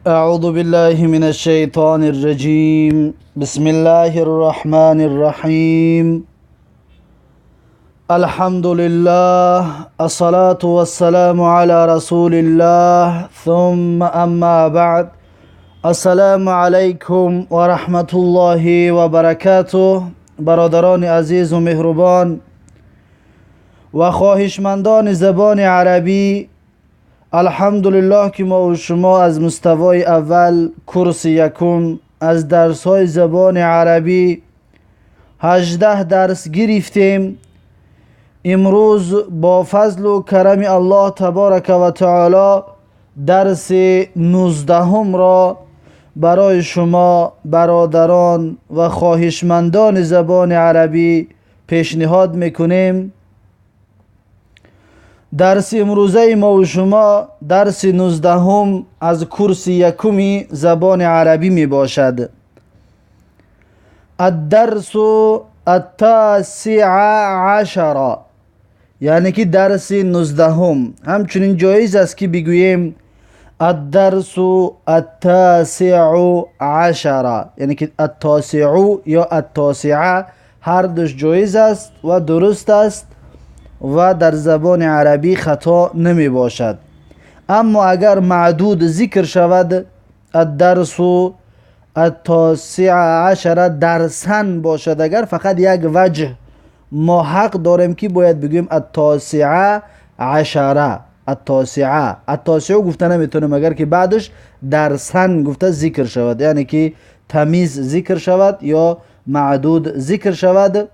أعوذ بالله من الشيطان الرجيم. بسم الله الرحمن الرحيم. الحمد لله، الصلاة والسلام على رسول الله، ثم أما بعد. السلام عليكم ورحمة الله وبركاته. برادران عزیز و مهربان و خواهشمندان زبان عربی، الحمدلله که ما و شما از مستوای اول کورس یکم از درس های زبان عربی 18 درس گرفتیم. امروز با فضل و کرم الله تبارک و تعالی درس 19 را برای شما برادران و خواهشمندان زبان عربی پیشنهاد میکنیم. درس امروزه ما و شما درس 19 از کورس یکمی زبان عربی می باشد. الدرس التاسع عشر، یعنی که درس 19. همچنین جایز است که بگوییم الدرس التاسع عشر، یعنی که التاسع یا التاسعه هر دوش جایز است و درست است و در زبان عربی خطا نمی باشد. اما اگر معدود ذکر شود، الدرس التاسع عشر درسن باشد، اگر فقط یک وجه ما حق داریم که باید بگوییم التاسع عشر، التاسعه، التاسع گفته نمیتونیم اگر که بعدش درسن گفته ذکر شود، یعنی که تمیز ذکر شود یا معدود ذکر شود،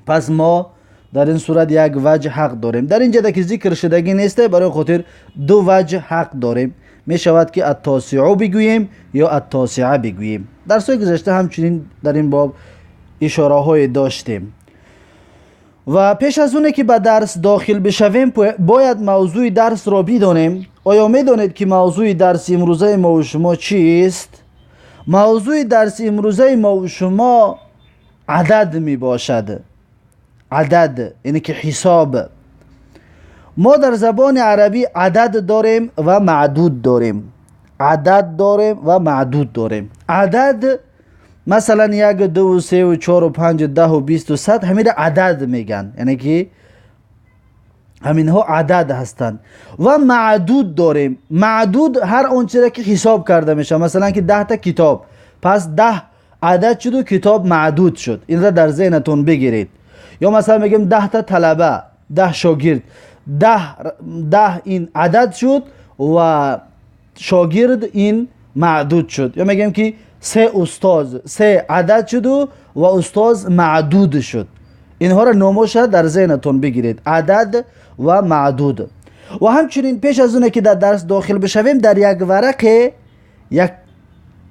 پس ما در این صورت یک وجه حق داریم. در اینجا که ذکر شدگی نیست، برای خاطر دو وجه حق داریم، می شود که التاسع بگوییم یا التاسعه بگوییم. در سوی گذشته همچنین در این باب اشاره های داشتیم. و پیش از اونه که به درس داخل بشویم باید موضوع درس را بدانیم. آیا میدانید که موضوع درس امروزه ما و شما چیست؟ موضوع درس امروزه ما و شما عدد می باشد. عدد یعنی که حساب. ما در زبان عربی عدد داریم و معدود داریم. عدد داریم و معدود داریم. عدد مثلا 1 2 3 4 5 10 20 و 100، همین عدد میگن، یعنی که همینها عدد هستند. و معدود داریم. معدود هر آنچه که حساب کرده میشه، مثلا که 10 تا کتاب، پس 10 عدد شد و کتاب معدود شد. این را در ذهنتون بگیرید. یا مثلا میگیم 10 تا طلبه، 10 شاگرد، 10 این عدد شد و شاگرد این معدود شد. یا میگیم که 3 استاد، 3 عدد شد و استاد معدود شد. اینها را نامش در ذهنتون بگیرید، عدد و معدود. و همچنین پیش از اونه که در درس داخل بشویم، در یک ورقه یک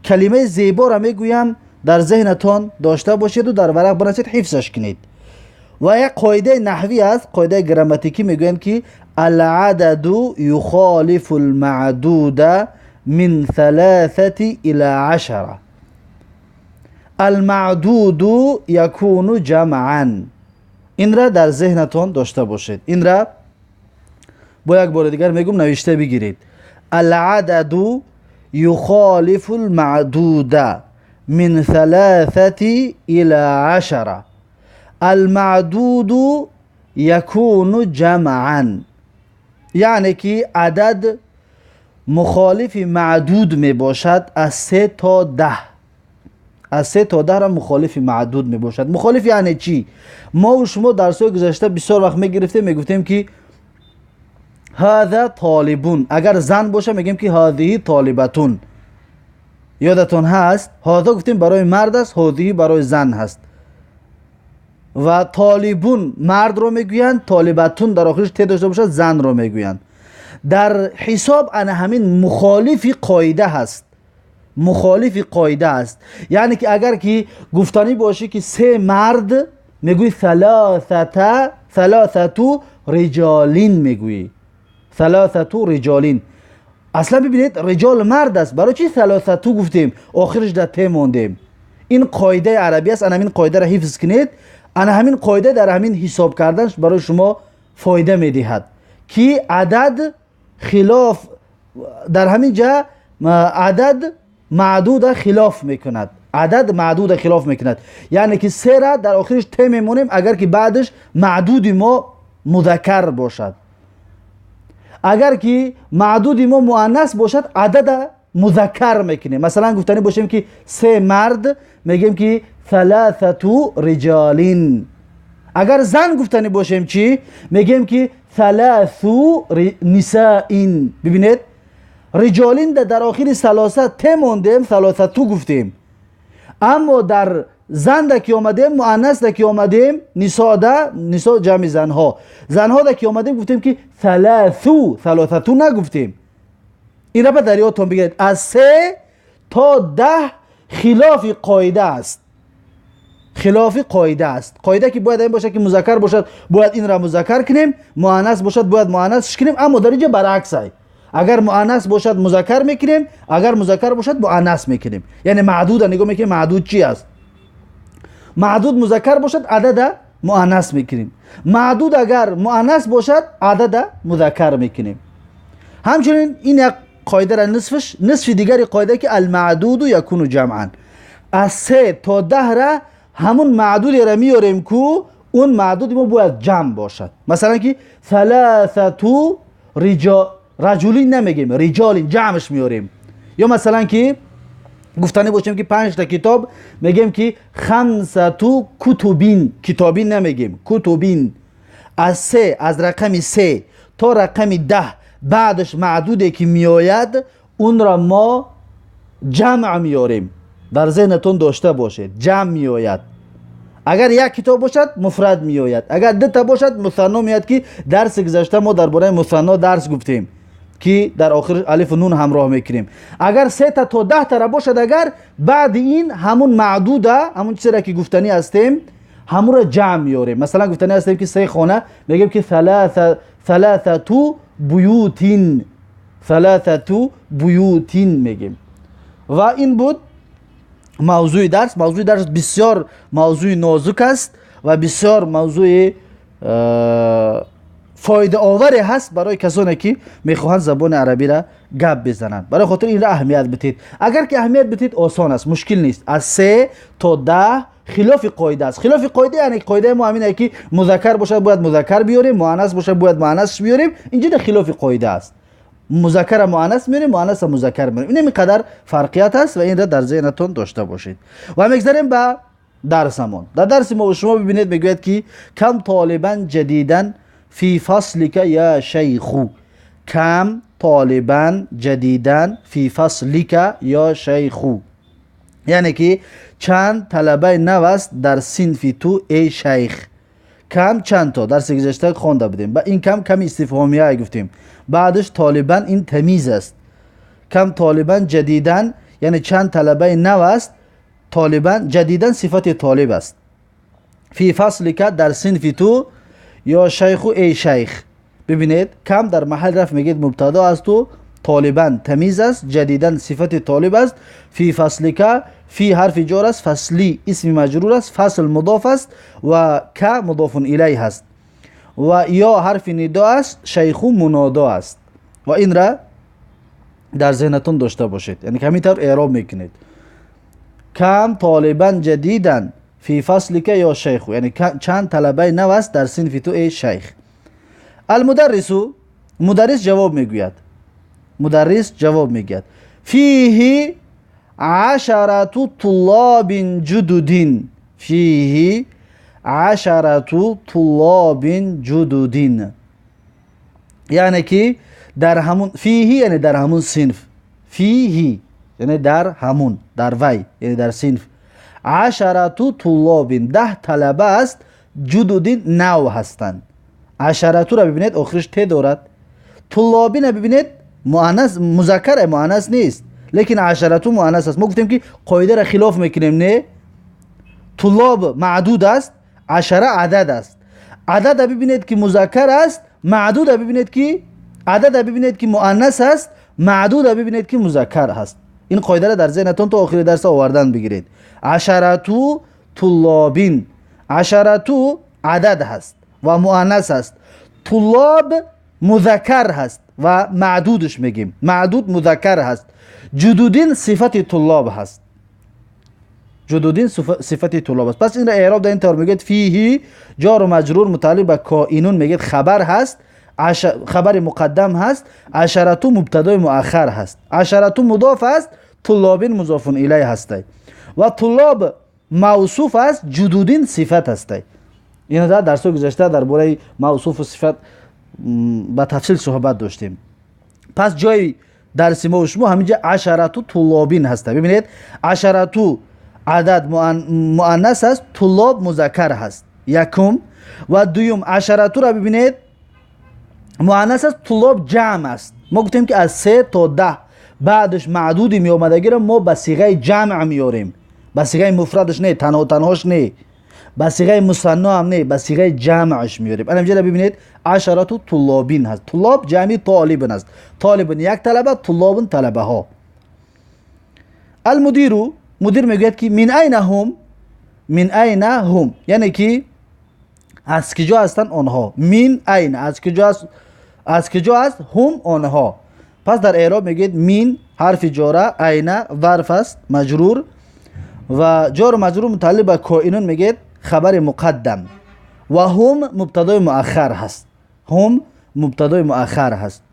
کلمه زیبا را میگویم، در ذهنتون داشته باشید و در ورق بنویسید، حفظش کنید. و یک قاعده نحوی است، قاعده گراماتیکی، میگویند که العدد یخالف المعدود من 3 إلى 10، المعدود یکون جمعا. این را در ذهنتون داشته باشید. این را با یک بار دیگر میگم، نوشته بگیرید. العدد یخالف المعدود من 3 إلى 10، المعدود یکون جمعا. یعنی که عدد مخالف معدود می باشد از 3 تا 10. از 3 تا 10 را مخالف معدود می باشد. مخالف یعنی چی؟ ما و شما در سوی گذشته بسیار وقت می گرفتیم، می گفتیم که هذا طالبون، اگر زن باشه میگیم که هذه طالبتون. یادتون هست؟ هذا گفتیم برای مرد است، هذه برای زن هست. و طالبون مرد رو میگویند، طالبتون در آخرش ت داشته باشد زن رو میگویند. در حساب انا همین مخالف قاعده هست، مخالف قاعده است. یعنی که اگر که گفتنی باشه که 3 مرد، میگوی ثلاثه رجالین، میگویی ثلاثه رجالین. اصلا ببینید رجال مرد است، برای چی ثلاثه گفتیم آخرش در ت موندیم؟ این قاعده عربی است، انا همین قاعده را حفظ کنید. انا همین قاعده در همین حساب کردنش برای شما فایده میدهد که عدد خلاف در همین جا адад маъдуда хилоф мекунад. Адад маъдуда хилоф мекунад, яъне ки сера дар охириш те мемонем, агар ки баъдаш маъдуди мо музаккар бошад. Агар ки маъдуди мо муаннас бошад, адада музаккар мекунем. Масалан, гуфтанӣ бошем ки се мард, мегӯем ки ثلاثة رجال. Агар зан гуфтанӣ бошем чӣ мегӯем? Ки ثلاث نساء. Бибинед, رجال дар охири ثلاثة те мондем, ثلاثة гуфтем, аммо дар занда ки омадем, муаннасда ки омадем, نساء да, نساء ҷамъи занҳо, занҳода ки омадем, гуфтем ки ثلاث, ثلاثة нагуфтем. Инра ба дар ёдтон бигиред: аз 3 то 10 хилофи қоида аст, хилофи қоида аст. Қоида ки бояд ин бошад ки музаккар бошад, бояд инра музаккар кунем, муаннас бошад, бояд муаннасш кунем, аммо дар инҷа баръаксай: агар муаннас бошад, музаккар мекунем, агар музаккар бошад, муаннас мекунем. Яъне маъдуда нигоҳ мекунем, маъдуд чи аст. Маъдуд музаккар бошад, адада муаннас мекунем, маъдуд агар муаннас бошад, адада музаккар мекунем. Ҳамчунин ин як қоидара нисфш, нисфи дигари қоида ки المعدود يكون جمعا. Аз 3 то 10-ра ҳамун маъдудеро меёрем ку он маъдуди мо бояд ҷамъ бошад. Масалан, ки ثلاثة رجل намегем, رجال ҷамъш меёрем. Ё масалан, ки гуфтанӣ бошем ки панҷта китоб, мегем ки خمسة كتب, كتاب намегем, كتب. Аз се, аз рақами 3 то рақами 10 баъдаш маъдуде ки меояд, унро мо ҷамъ меёрем. Дар зеҳнатон дошта бошед: ҷамъ меояд. Агар як китоб бошад, муфрад меояд, агар дута бошад, мусанно меояд, ки дарси гузашта мо дар бораи мусанно дарс гуфтем, ки дар охир алифу нун ҳамроҳ мекунем. Агар 3 та то 10 тара бошад, агар баъди ин ҳамун маъдуда, ҳамун чизеро ки гуфтанӣ ҳастем, ҳамунро ҷамъ меёрем. Масалан, гуфтанӣ ҳастем ки се хона, мегӯем ки ثلاثة بيوت, ثلاثة بيوت мегем. Ва ин буд мавзӯи дарс. Мавзӯи дарс бисёр мавзӯи нозук аст ва бисёр мавзӯи фоидаоваре ҳаст барои касоне ки мехоҳанд забони арабиро гап безананд. Барои хотир инро аҳамият битед. Агар ки аҳамият битед, осон аст, мушкил нест. Аз 3 то 10 хилофи қоида аст. Хилофи қоида, яъне қоидаи мо ҳамин ки музаккар бошад, бояд музаккар биёрем, муаннас бошад, бояд муаннасш биёрем. Инҷо хилофи қоида аст: музаккара муаннас меорем, муаннаса музаккар меорем. Ин қадар фарқият аст ва инро дар зеҳнатон дошта бошед. Ва мегзарем ба дарсамон. Дар дарси мо шумо бибинед, мегӯяд ки كم طالبا جديدا في فصلك يا شيخ؟ كم طالبا جديدا في فصلك يا شيخ؟ Яъне ки чанд талабаи нав аст дар синфи ту, эй шайх? كم чанд то, дарси гузашта хонда будем. Ба ин كم ками истифҳомия гуфтем. Баъдаш طالبا ин тамиз аст. كم طالبا جديدا, яъне чанд талабаи нав аст. طالبا جديدا сифати طالب аст. في فصلك дар синфи ту, يا شيخ эй шайх. Бибинед, كم дар маҳалли рафъ мегӯед мубтадо асту, طالبا тамиз аст, جديدا сифати طالب аст, في فصلك في ҳарфи ҷор аст, فصل исми маҷрур аст, فصل мудоф аст ва ك مضاف إليه ҳаст ва يا ҳарфи нидо аст, شيخ мунодо аст. Ва инра дар зеҳнатон дошта бошед, яъне ҳамин тавр эъроб мекунед: كم طالبا جديدا في فصلك يا شيخ, яъне чанд талабаи нав аст дар синфи ту, эй шайх? المدرس мударрис ҷавоб мегӯяд, мударрис ҷавоб мегӯяд: فيه عشرة طلاب جدد, فيه عشرة طلاب جدد. Яъне ки дар ҳамун, فيه яъне дар ҳамун синф, فيه яъне дар ҳамун, дар вай, яъне дар синф, عشرة طلاب 10 талаба аст, جدد нав ҳастанд. عشرة ро бибинед, охириш те дорад. طلاب бибинед, муаннас, музаккар, муаннас нест, лекин عشرة муаннас аст. Мо гуфтем ки қоидаро хилоф мекунем, не? طلاب маъдуд аст, عشرة адад аст. Адада бибинед ки музаккар аст, маъдуда бибинед ки, адада бибинед ки муаннас аст, маъдуда бибинед ки музаккар ҳаст. Ин қоидаро дар зеҳнатон то охири дарса овардан бигиред. عشرة طلاب, عشرة адад ҳаст ва муаннас аст, طلاب музаккар ҳаст. و معدودش میگیم، معدود مذکر هست. جدودین صفت طلاب هست، جدودین صفت طلاب است. پس این را اعراب در این طور میگید فیه جار و مجرور متعلق به کائنون میگید خبر هست، خبر مقدم هست، عشرتو مبتدای مؤخر هست، عشرتو مضاف است، طلابین مضاف الیه هست و طلاب موصوف است، جدودین صفت هست. اینا در درس گذشته درباره موصوف و صفت به تفصیل صحبت داشتیم. پس جای درس ما و شما همینجا عشرتو طلابین هست. ببینید عشرتو عدد مؤنث است، طلاب مذکر هست یکم، و دوم عشرتو را ببینید مؤنث است، طلاب جمع است. ما گفتیم که از 3 تا 10 بعدش معدودی می آمدگی را ما به صیغه جمع میاریم، به صیغه مفردش نه، تنها تنهاش نه، به صیغه مثنا هم نه، به صیغه جمعش میاریم. الان اینجا ببینید عشرة طلابین هست، طلاب جمعی طالب است، طالب یک طلبه، طلاب طلبه ها. المدیر، مدیر میگوید که من این هم، من این هم یعنی که از کجا هستند آنها، من این از کجا است، از کجا است هم آنها. پس در اعراب میگید من حرف جاره، عین ظرف است مجرور، و جار و مجرور متعلق به کائنون میگید خبر مقدم، و هم مبتدای مؤخر هست، هم مبتدای مؤخر هست،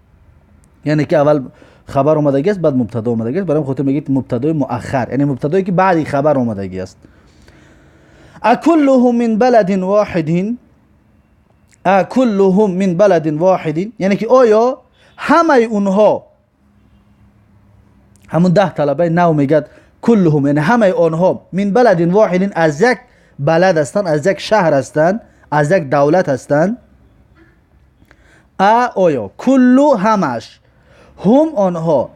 یعنی که اول خبر آمدگی است بعد مبتدا آمدگی است، برای خاطر میگید مبتدای مؤخر، یعنی مبتدایی که بعد خبر آمدگی است. اکلهم من بلد واحد، اکلهم من بلد واحد یعنی که آیا همه اونها، همون 10 طلبه نو میگد کلهم یعنی همه آنها، من بلد واحد از یک بلد هستند، از یک شهر هستند، از یک دولت هستند. ا آیا کلو همش، هم آنها،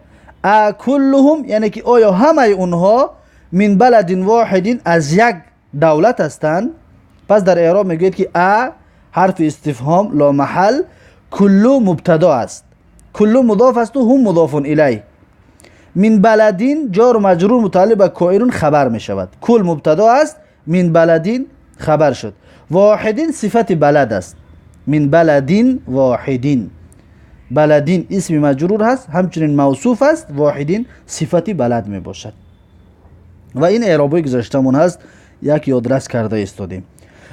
ا کلهم یعنی که آیا همه اونها من بلد واحد از یک دولت هستند. پس در اعراب میگوید که ا حرف استفهام لا محل، کلو مبتدا است، کلو مضاف است و هم مضاف الیه. من بلدین جار و مجرور متعلق به کائنون خبر می شود، کل مبتدا است، من بلدین خبر شد. واحدین صفت بلد است، من بلدین واحدین، بلدین اسم مجرور هست، همچنین موصوف است، واحدین صفت بلد می باشد. و این اعرابی گذشتمون هست، یک یادرس کرده استادیم.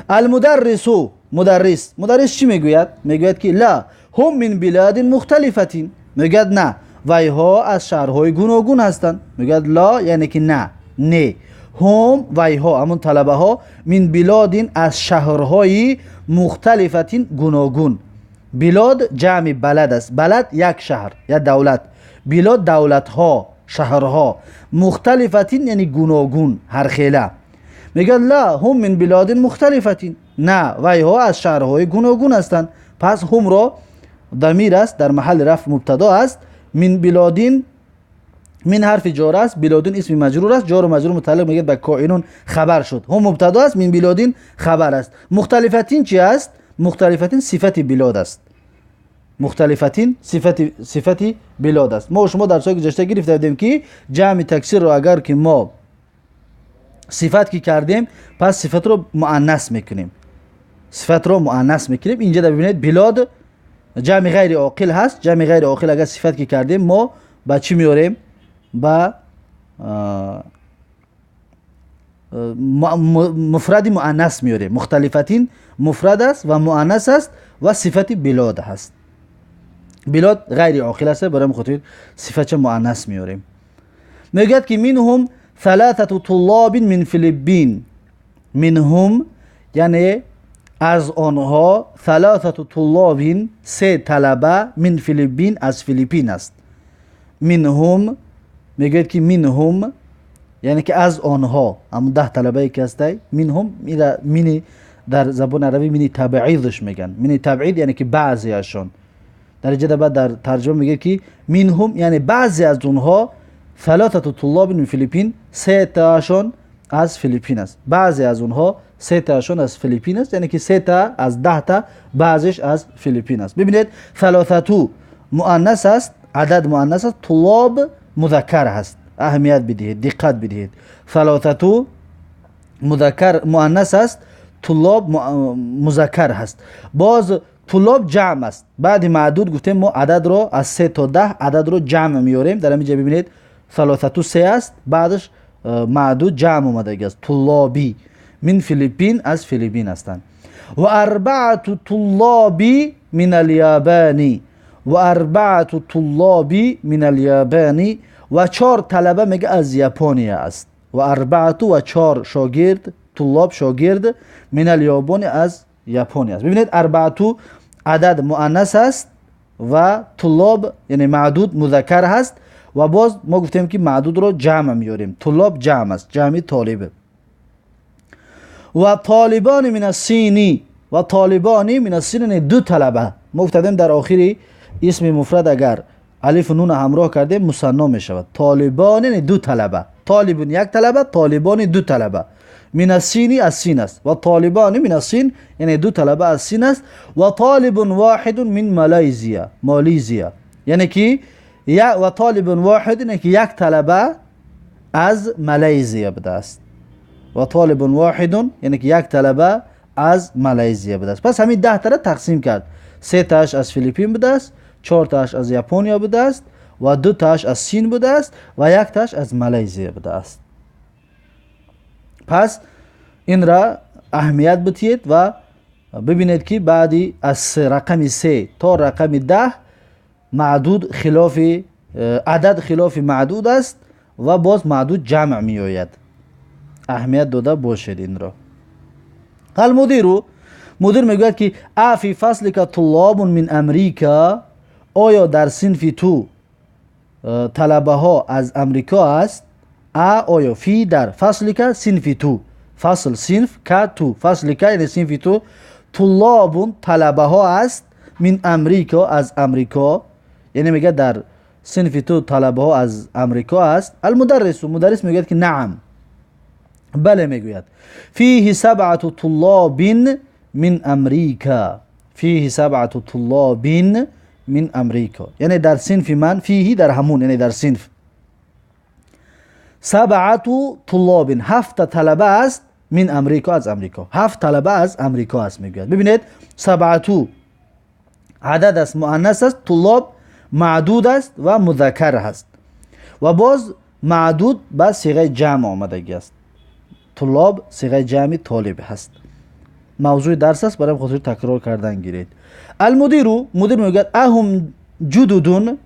المدرس، مدرس، مدرس چی میگوید؟ میگوید که لا هم من بلاد مختلفتین، میگوید نه ویها از شهرهای گوناگون هستند. میگوید لا یعنی که نه، نه، هم ویها همون طلبه ها، من بلادین از شهرهای مختلفتین گوناگون. بلاد جمع بلد است، بلد یک شهر یا دولت، بلاد دولت ها، شهرها، مختلفتین یعنی گوناگون، هر خیله. میگه لا هم من بلاد مختلفتین، نه ویها از شهرهای گوناگون هستند. پس هم را ضمیر است در محل رفع مبتدا است، من بلادین من حرف جار است، بلادین اسم مجرور است، جار و مجرور متعلق میگه به کائنون خبر شد، هم مبتدا است، من بلادین خبر است. مختلفتین چی است؟ مختلفتین صفت بلاد است، مختلفتین صفت بلاد است. ما شما در سال گذشته گرفته بودیم که جمع تکثیر رو اگر که ما صفت که کردیم پس صفت رو مؤنث میکنیم، صفت رو مؤنث میکنیم. اینجا ببینید بلاد جمع غیر عاقل هست، جمع غیر عاقل اگر صفت که کردیم ما با چی میاریم؟ با مفرد مؤنث میاریم. مختلفتین مفرد است و مؤنث است و صفت بلاد هست. بلاد غیر عاقل است، برای خاطر صفت مؤنث میاریم. میگوید که منهم ثلاثه طلاب من فیلیپین، منهم یعنی از آنها، ثلاثه طلاب سه طلبه، من فیلیپین از فیلیپین است. منهم میگوید که منهم یعنی که از آنها، همون 10 طلبه که هسته، منهم مینی در زبان عربی مینی تبعیضش میگن، مینی تبعید یعنی که بعضی ازشون. در اینجا بعد در ترجمه میگه که منهم یعنی بعضی از اونها، ثلاثه طلاب من فیلیپین سه تاشون از فیلیپین است، بعضی از اونها سه تاشون از فیلیپین است، یعنی که 3 تا از 10 تا بعضیش از فیلیپین است. ببینید ثلاثه مؤنث است، عدد مؤنث است، طلاب مذکر هست، اهمیت بدهید، دقت بدهید. ثلاثه مذکر مؤنث است، طلاب مذکر هست. باز طلاب جمع است. بعد معدود گفتیم ما عدد رو از 3 تا 10 عدد رو جمع میاریم. در اینجا ببینید ثلاثه 3 است، بعدش معدود جمع اومده است. طلابی من فیلیپین، از فیلیپین هستند. و اربعه طلابی من الیابانی، و اربعه طلابی من الیابانی، و 4 طلبه میگه از ژاپنیا است. و اربعه و 4 شاگرد، طلاب شاگرد، من الیابانی از ژاپنیا است. ببینید اربعه عدد مؤنث است و طلاب یعنی معدود مذکر هست و باز ما گفتیم که معدود رو جمع میاریم. طلاب جمع است، جمع طالب. و طالبان من الصینی، و طالبانی من الصین یعنی 2 طلبه. ما گفتیم در آخری اسم مفرد اگر الف و نون همراه کردیم مثنا می شود. طالبان یعنی 2 طلبه، طالب 1 طلبه، طالبان 2 طلبه. من الصینی از سین است و طالبان من الصین یعنی 2 طلبه از سین است. و طالب واحد من مالایزیا، مالیزیا یعنی که و طالب واحد یعنی که 1 طلبه از مالایزیا بوده است. و طالب واحد یعنی که 1 طلبه از مالایزیا بوده است. پس همین 10 تا تقسیم کرد. 3 تاش از فیلیپین بوده است، 4 تاش از ژاپنیا بوده است و 2 تاش از سین بوده است و 1 تاش از مالایزیا بوده است. پس این را اهمیت بدهید و ببینید که بعدی از رقم 3 تا رقم 10 معدود خلاف عدد خلاف معدود است و باز معدود جمع می آید. اهمیت داده باشید این را. المدیر، مدیر میگوید که افی فصلک طلاب من امریکا، آیا در صنف تو طلبه ها از امریکا است؟ ا آیا فی در فصلک صنف تو، فصل صنف که تو، فصلک یعنی صنف تو، طلاب طلبه ها است من امریکا از امریکا، یعنی میگه در صنف تو طلبه ها از امریکا است. المدرس، مدرس میگوید که نعم، بله میگوید. فیه 7 طلاب من امریکا، فیه 7 طلاب من امریکا یعنی در صنف من، فیه در همون یعنی در صنف، 7 طلاب 7 طلبه است من امریکا از امریکا، 7 طلبه از امریکا است میگوید. ببینید 7 عدد است، مؤنث است، طلاب معدود است و مذکر است و باز معدود به صیغه جمع آمدگی است. طلاب صیغه جمع طالب هست. موضوع درس است، برای خاطر تکرار کردن گیرید. المدیر، مدیر میگوید اهم جدودون،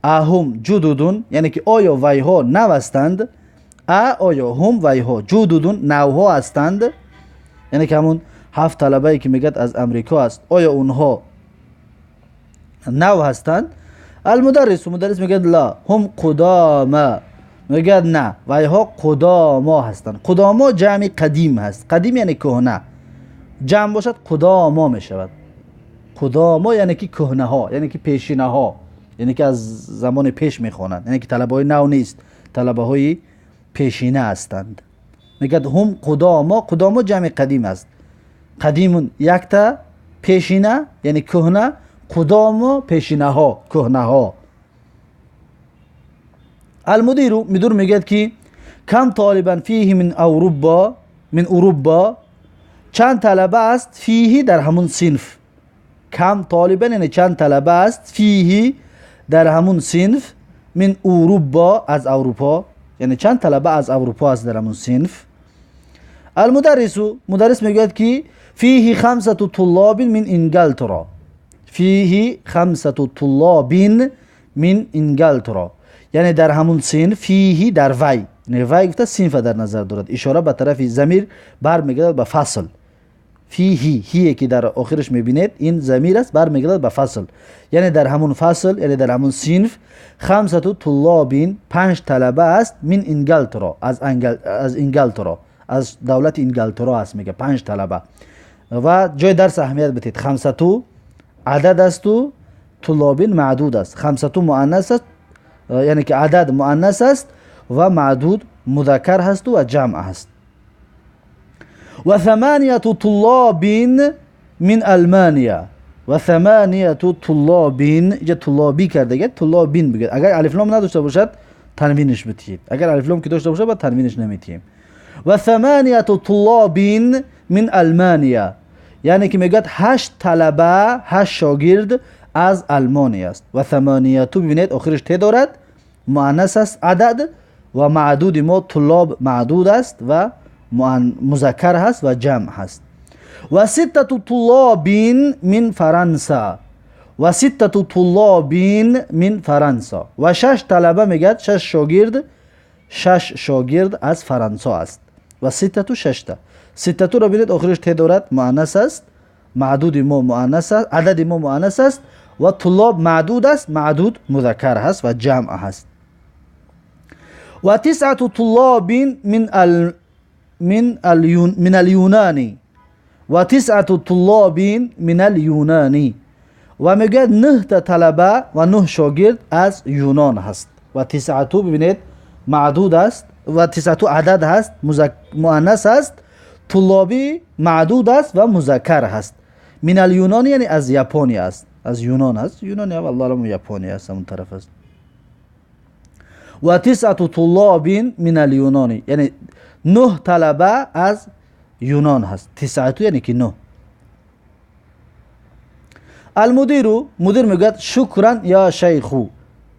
اهم جدودون یعنی که آیا ویها نو هستند؟ ا آیا هم ویها جدودون نوها هستند؟ یعنی که همون 7 طلبه ای که میگد از امریکا است، آیا اونها نو هستند؟ المدرس، مدرس میگه لا هم قدامى، میگه نه ویها قداما هستند. قداما جمع قدیم هست، قدیم یعنی کهنه، جمع باشد قداما میشود. قداما یعنی که کهنه ها، یعنی که پیشینه ها، یعنی که از زمان پیش میخوانند، یعنی که طلبه های نو نیست، طلبه های پیشینه هستند. میگه هم قداما، قداما جمع قدیم است، قدیم یک تا پیشینه یعنی کهنه، قداما پیشینه ها، کهنه ها. المدیر، مدیر میگه که کم طالبا فیه من اروپا، من اروپا چند طلبه است فیه در همون صنف. کم طالبا یعنی چند طلبه است فیه در همون صنف، من اروپا از اروپا، یعنی چند طلبه از اروپا است در همون صنف. المدرس، مدرس میگوید که فیه 5 طلاب من انگلترا، فیه 5 طلاب من انگلترا یعنی در همون صنف، فیه در وی، یعنی وی گفته صنف در نظر دارد، اشاره به طرف ضمیر برمیگردد به فصل. فیه هیه که در آخرش میبینید این ضمیر است، برمیگردد به فصل، یعنی در همون فصل، یعنی در همون صنف 5 طلاب 5 طلبه است من انگلترا، از انگلترا، از دولت انگلترا است میگه 5 طلبه. و جای درس اهمیت بدید، 5 عدد است و طلاب معدود است، 5 مؤنث است یعنی که عدد مؤنث است و معدود مذکر هست و جمع است. و 8 طلاب من المانیا، و 8 طلاب، اینجا طلابی کرده دیگه، طلابین بگید، اگر الف لام نداشته باشد تنوینش بدید، اگر الف لام که داشته باشد بعد تنوینش نمیتیم. و 8 طلاب من المانیا Яъне ки мегӯяд 8 талаба, 8 шогирд аз Алмония аст. Ва саманияту бибинед, охираш те дорад, муаннас аст адад ва маъдуди мо туллоб маъдуд аст ва музаккар ҳаст ва ҷамъ ҳаст. Ва ситтату туллобин мин Фаранса. Ва ситтату туллобин мин Фаранса. Ва 6 талаба мегӯяд, 6 шогирд, 6 шогирд аз Фаранса аст. Ва ситтату 6та. Ситтатуро бинед, охираш те дорад, муаннас аст, маъдуди мо муаннас аст, адади мо муаннас аст ва туллоб маъдуд аст, маъдуд музаккар ҳаст ва ҷамъ ҳаст. Ва тисъату туллобин мин алюнани. Ва тисъату туллобин мин алюнани. Ва мегӯяд 9 та талаба ва 9 шогирд аз Юнон ҳаст. Ва тисъату бибинед, маъдуд аст ва тисъату адад ҳаст, муаннас аст, туллоби маъдуд аст ва музаккар ҳаст. Мин алюнани яъне аз Япония аст, аз Юнон аст. Юнон аллоҳ алам Япония аст, ҳамон тараф аст. Ва тисъату туллобин мин алюнани, яъне 9 талаба аз Юнон ҳаст. Тисъату яъне ки 9. Алмудиру, мудир мегӯяд шукран я шайху.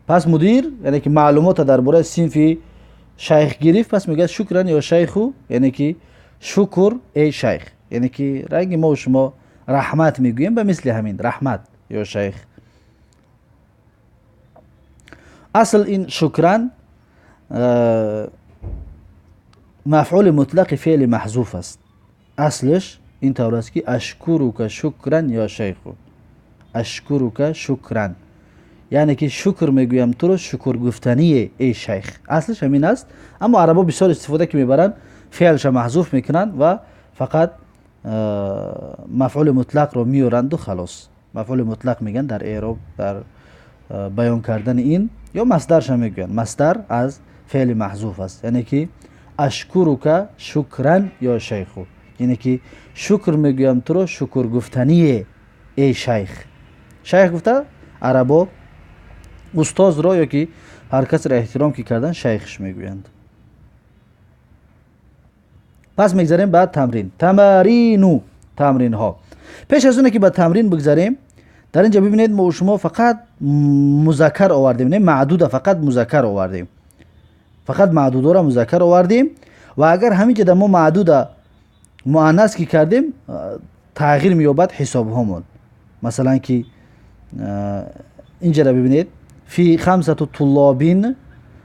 Пас мудир яъне ки маълумота дар бораи синфи шайх гирифт, пас мегӯяд шукран ё шайху, яъне ки шукр эй шайх, яъне ки ранги мо шумо раҳмат мегӯем, ба мисли ҳамин раҳмат ё шайх. Асл ин шукран мафъули мутлақи феъли маҳзуф аст. Аслиш ин тавр аст ки ашкурука шукран ё шайху. Ашкурука шукран, яъне ки шукр мегӯям туро, шукр гуфтание эй шайх. Аслиш ҳамин аст, аммо арабо бисёр истифода ки мебаранд, феълша маҳзуф мекунанд ва фақат мафъули мутлақро меоранду халос. Мафъули мутлақ мегӯянд дар эъроб, дар баён кардани ин, ё масдарша мегӯянд. Масдар аз феъли маҳзуф аст, яъне ки ашкурука шукран ё шайху, яъне ки шукр мегӯям туро, шукр гуфтание эй шайх. Шайх гуфта арабо устозро ё ки ҳар касро эҳтиром ки кардан шайхш мегӯянд. Пас мегзарем ба тамрин. Тамарину, тамринҳо. Пеш аз оне ки ба тамрин бигзарем, дар инҷа бибинед мо шумо фақат музаккар овардем, не маъдуда, фақат музаккар овардем, фақат маъдудоро музаккар овардем. Ва агар ҳамин ҷа мо маъдуда муаннас ки кардем, тағйир меёбад ҳисобҳомон. Масалан ки инҷара бибинед, фи хамсату туллобин,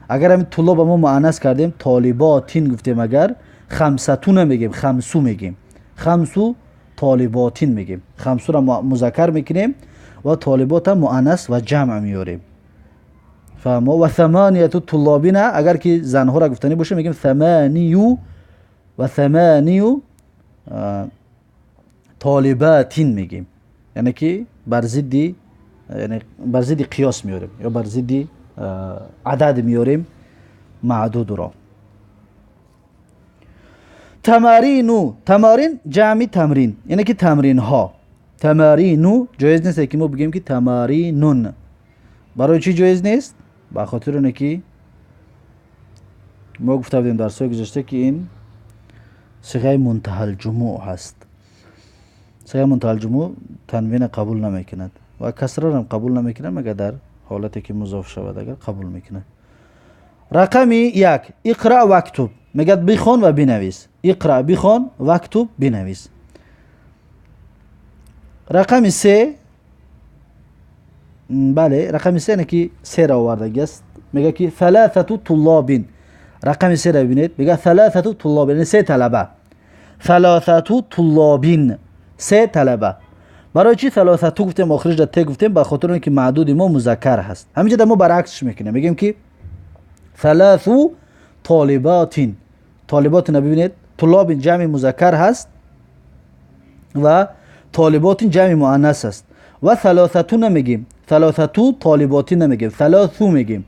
агар ҳамин туллоба мо муаннас кардем, толиботин гуфтем, агар хамсату намегем, хамсу мегем, хамсу толиботин мегем, хамсуро музаккар мекунем ва толибота муаннас ва ҷамъ меорем. Фаҳмо? Ва саманияту туллобина, агар ки занҳоро гуфтанӣ боша, мегем саманию ва саманию толибатин мегем, яъне ки бар зидди, яъне бар зидди қиёс меорем ё бар зидди адад меорем маъдудро. Тамарину, тамарин ҷамъи тамрин, яъне ки тамринҳо. Тамарину ҷоиз нест ки мо бигӯем ки тамаринун. Барои чӣ ҷоиз нест? Ба хотири оне ки мо гуфта будем дарсҳои гузашта ки ин сиғаи мунтаҳалҷумӯъ ҳаст. Сиғаи мунтаҳалҷумӯъ танвина қабул намекунад ва касрарам қабул намекунад, магар дар ҳолате ки музоф шавад агар қабул мекунад. Рақами 1, иқра вактуб, мегӯяд бихон ва бинавис. Иқра бихон, вактуб бинавис. Рақами 3, бале, рақами 3 не ки 3-ра овардагӣ аст, мегӯяд ки саласату туллобин. Рақами 3-ра бибинед, мегӯяд саласату туллобин, яъне 3 талаба. Саласату туллобин, 3 талаба. Барои чӣ саласату гуфтем, охириш да те гуфтем? Ба хотири он ки маъдуди мо музаккар ҳаст. Ҳаминҷа да мо баръаксш мекунем, мегӯем ки саласу толиботин. Толиботина бибинед, туллобин ҷамъи музаккар ҳаст ва толиботин ҷамъи муаннас аст. Ва саласату намегем, саласату толиботин намегем, саласу мегем.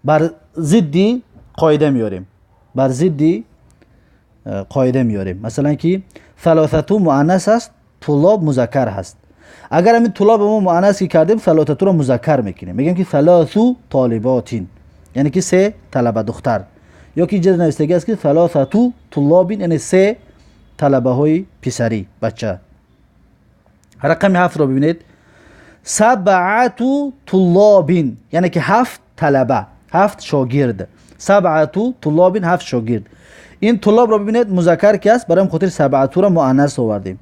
Бар зидди қоида меорем, бар зидди қоида меорем. Масалан ки саласату муаннас аст, туллоб музаккар ҳаст. Агар ҳамин туллоба мо муаннас ки кардем, саласатуро музаккар мекунем, мегем ки саласу толиботин, яъне ки 3 талаба духтар. Ё ки инҷа навиштагӣ аст ки саласату туллобин, яъне 3 талабаҳои писарӣ бача. Рақами 7-ро бибинед. Сабъату туллобин, яъне ки 7 талаба, 7 шогирд. Сабъату туллобин, 7 шогирд. Ин туллобро бибинед, музаккар ки аст, барои хотир сабъатуро муаннас овардем.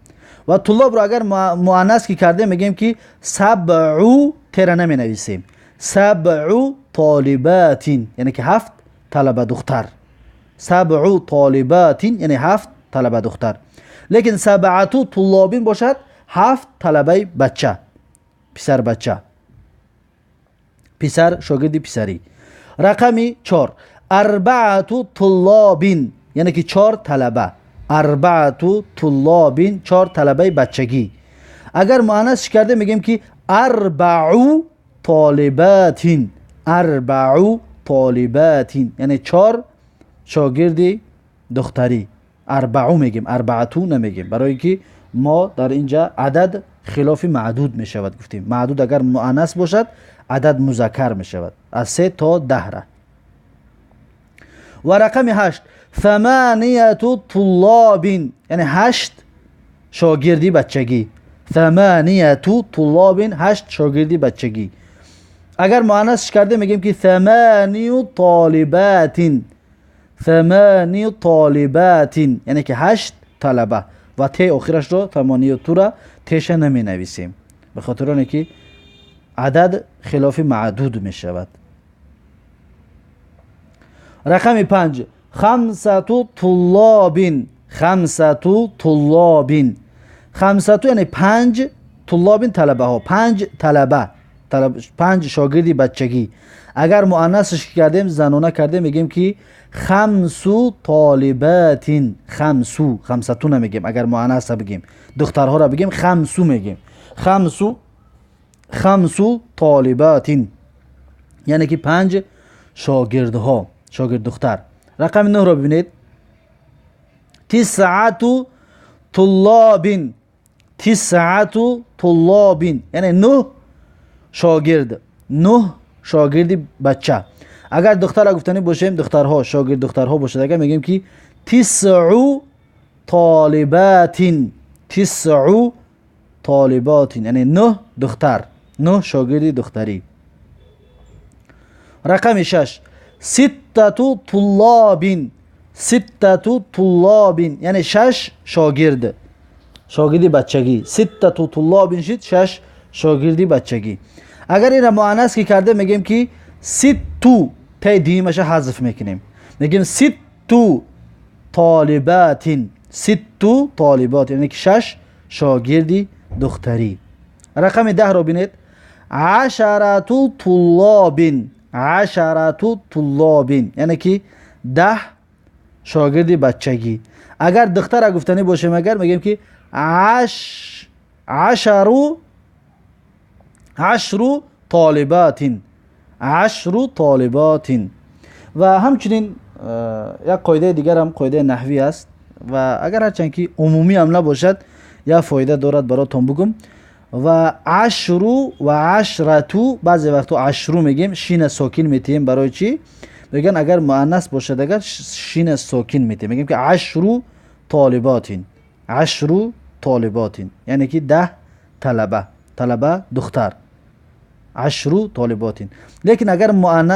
Ва туллобро агар муаннас ки кардем, мегӯем ки сабъу, тера наменависем. Сабъу толибатин, яъне ки 7 талаба духтар. Сабъу толибатин, яъне 7 талаба духтар. Лекин сабъату туллобин бошад, 7 талабаи бача, писар бача, писар, шогирди писарӣ. Рақами 4. Арбаату туллобин, яъне ки 4 талаба. Арбаату туллобин, 4 талабаи бачагӣ. Агар муаннасш кардем, мегӯем ки арбаъу толибатин, арбаъу толибатин, яъне 4 шогирди духтарӣ. Арбаъу мегӯем, арбаату намегӯем, барои ки мо дар инҷа адад хилофи маъдуд мешавад гуфтем. Маъдуд агар муаннас бошад, адад музаккар мешавад аз 3 то 10. Ва рақами 8. Саманияту туллобин, яъне 8 шогирди бачагӣ. Саманияту туллобин, 8 шогирди бачагӣ. Агар муаннасш кардем, мегӯем ки саманию толибатин, саманию толибатин, яъне ки 8 талаба. Ва те охирашро тамониятура теша наменависем, ба хотири оне ки адад хилофи маъдуд мешавад. Рақами 5. Хамсату туллобин, хамсату туллобин. Хамсату яъне 5, туллобин талабаҳо, 5 талаба, 5 шогирди бачагӣ. Агар муаннасш кардем, занона кардем, мегӯем ки хамсу толибатин, хамсу, хамсату намегӯем. Агар муаннаса бигем, духтарҳоро бигем, хамсу мегӯем. Хамсу, хамсу толибатин, яъне ки 5 шогирдҳо, шогирд духтар. Рақами 9-ро бибинед. Тисъату туллобин, тисъату туллобин, яъне 9 шогирд, 9 шогирди бача. Агар духтарро гуфтанӣ бошем, духтарҳо, шогирд духтарҳо бошад, агар мегӯем ки тисъу толибатин, тисъу толибатин, яъне 9 духтар, 9 шогирди духтарӣ. Рақами 6. Ситтату туллобин, ситтату туллобин, яъне 6 шогирд, шогирди бачагӣ. Ситтату туллобин шид 6 шогирди бачагӣ. Агар инро муаннас ки кардем, мегӯем ки ситту, те дуюмаша ҳазф мекунем, мегӯем ситту толибатин, ситту толибатин, яъне ки 6 шогирди духтарӣ. Рақами 10-ро бинед. Ашарату туллобин, ашарату туллобин, яъне ки 10 шогирди бачагӣ. Агар духтара гуфтанӣ бошем, агар мегӯем ки ашару, ашру толибатин, ашру толибатин. Ва ҳамчунин як қоидаи дигарам қоидаи наҳвӣ аст, ва агар ҳарчанд ки умумӣ ҳам набошад, як фоида дорад, баротон бугум. Ва ашру ва ашрату, баъзе вақтҳо ашру мегӯем, шина сокин метиҳем. Барои чӣ? Мегӯянд агар муаннас бошад, агар шина сокин метиҳем, мегӯем ки ашру толиботин, ашру толиботин, яъне ки 10 талаба, талаба духтар, ашру толиботин. Лекин агар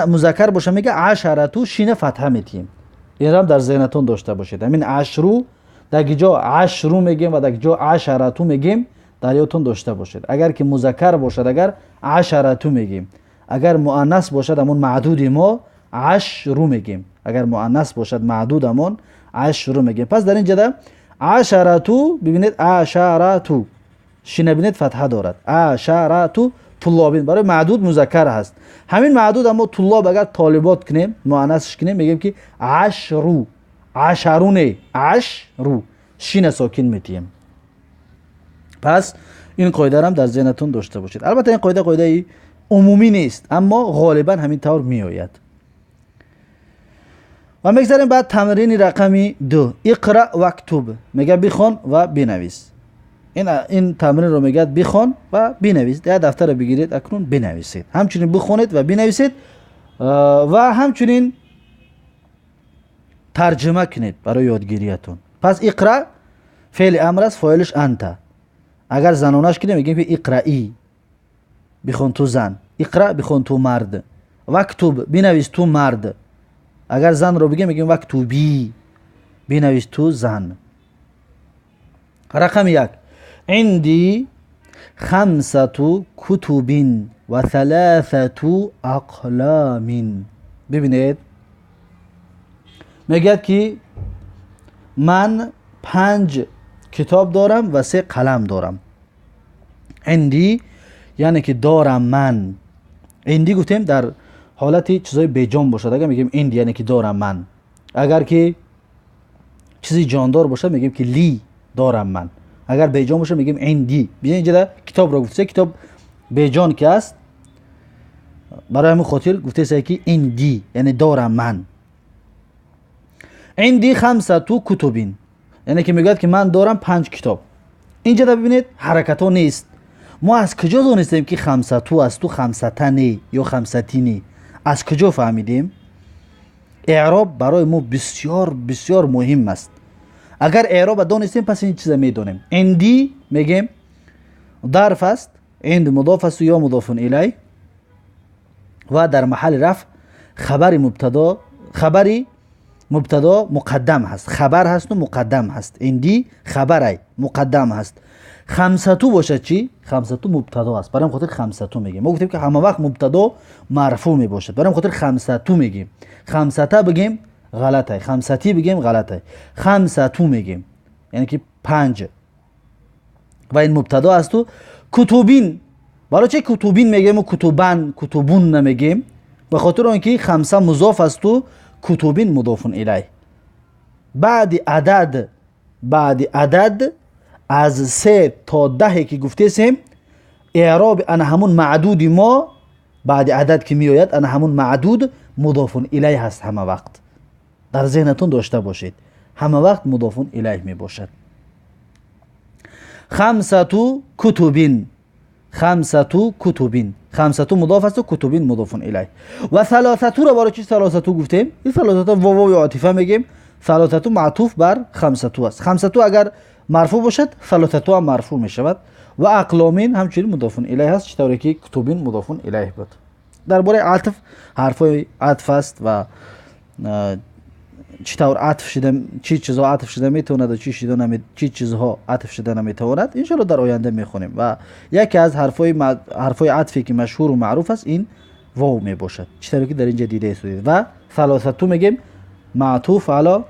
музаккар боша, мега ашарату, шина фатҳа метиҳем. Инрам дар зеҳнатон дошта бошед. Ҳамин ашру дар ҷо ашру мегем ва дар ҷо ашарату мегем, дар ёдтон дошта бошед. Агар ки музаккар бошад, агар ашарату мегем, агар муаннас бошад, ҳамон маъдуди мо ашру мегем. Агар муаннас бошад маъдудамон, ашру мегем. Пас дар ин ҷада ашарату бибинед, ашарату шина бинед, фатҳа дорад. Ашарату туллобин барои маъдуд музаккар ҳаст. Ҳамин маъдуд аммо туллоб агар толибот кунем, муаннасш кунем, мегӯем ки ашру, ашару не, ашру, шина сокин метиҳем. Пас ин қоидарам дар зеҳнатон дошта бошед. Албатта ин қоида қоидаи умумӣ нест, аммо ғолибан ҳамин тавр меояд. Ва мегзарем баъд тамрини рақами 2. Иқра вактуб, мега бихон ва бинавис. Ин тамринро мегӯяд бихон ва бинавис. Як дафтарро бигиред, акнун бинависед. Ҳамчунин бихонед ва бинависед ва ҳамчунин тарҷима кунед барои ёдгириятон. Пас иқра феъли амр аст, фоилиш анта. Агар занонаш кунем, мегӯем ки иқраӣ, бихон ту зан, иқра, бихон ту мард, вактуб, бинавис ту мард. Агар занро бигем, мегӯем вактубӣ, бинавис ту зан. Рақами як: عندي خمسة كتب وثلاثة أقلام. ببینید، میگه که من 5 کتاب دارم و 3 قلم دارم. عندي یعنی که دارم من. عندي گفتیم در حالت چیزای بیجان باشد اگر میگیم عندي یعنی که دارم من. اگر که چیزی جاندار باشد، میگیم که لی، دارم من. اگر بیجان باشه، میگیم عندي. ببینید، اینجا کتاب را گفته، کتاب بیجان که است، برای همین خاطر گفته است که عندي یعنی دارم من. عندي خمسة كتب یعنی که میگوید که من دارم 5 کتاب. اینجا ببینید، حرکت ها نیست. ما از کجا دانستیم که خمسة است تو خمسة نه یا خمسة نه؟ از کجا فهمیدیم؟ اعراب برای ما بسیار بسیار مهم است. اگر اعراب دانستیم، پس این چیز میدونیم. عندي میگیم ظرف است، عند مضاف است یا مضاف الیه و در محل رفع خبر مبتدا، خبری مبتدا مقدم هست، خبر هست و مقدم هست. عندي خبر مقدم هست. خمسة باشد چی؟ خمسة مبتدا است. برای خاطر خمسة میگیم. ما گفتیم که همه وقت مبتدا مرفوع می باشد، برای خاطر خمسة میگیم. خمسة بگیم غلطه، خمسة بگیم غلطه، خمسة میگیم، یعنی که 5 و این مبتدا است. و كتب، برای چه كتب میگیم و كتبا، كتبٌ نمیگیم؟ به خاطر آنکه خمسة مضاف است و كتب مضاف الیه. بعد عدد از 3 تا 10 که گفتیم، اعراب انا همون معدود ما بعد عدد که میآید، انا همون معدود مضاف الیه هست. همه وقت در ذهنتون داشته باشید، همه وقت مضاف الیه می باشد. خمسة كتب، خمسة كتب، خمسة مضاف است و كتب مضاف الیه. و ثلاثة را برای چی ثلاثة گفتیم؟ این ثلاثة واو عاطفه میگیم. ثلاثة معطوف بر خمسة است. خمسة اگر مرفوع باشد، ثلاثة هم مرفوع می شود. و أقلام همچنین مضاف الیه هست، چطوری که كتب مضاف الیه بود. درباره عطف، حرفای عطف است و چطور عطف شده، چی چیزها عطف شده میتواند و چی چیزها عطف شده نمیتواند، انشالله در آینده میخونیم. و یکی از حرفای عطفی که مشهور و معروف است، این واو می باشد، چطوری که در اینجا دیده استید. و ثلاثة میگیم معطوف علی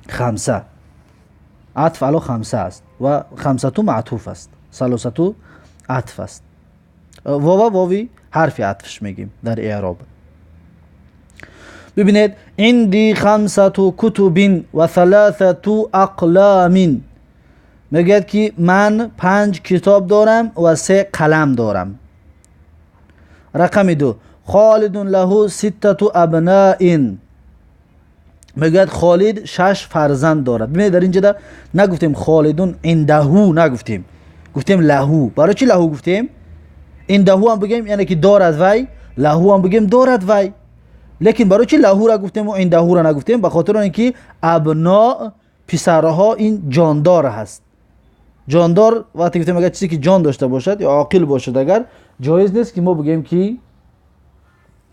خمسة، عطف علی خمسة است و خمسة معطوف است، ثلاثة عطف است. واو، واوی حرف عطفش میگیم در اعراب. ببینید، عندي خمسة كتب وثلاثة أقلام. میگوید که من 5 کتاب دارم و 3 قلم دارم. رقم 2: خالد له ستة أبناء. میگوید خالد 6 فرزند دارد. ببینید، در اینجا نگفتیم خالد عنده، نگفتیم، گفتیم له. برای چی له گفتیم؟ عنده هم بگیم یعنی که دارد وی، له هم بگیم دارد وی. لیکن برای چی له را گفتیم و عنده را نگفتیم؟ به خاطر اینکه أبناء، پسرها، این جاندار هست. جاندار وقتی گفتیم، اگر چیزی که جان داشته باشد یا عاقل باشد، اگر جایز نیست که ما بگیم که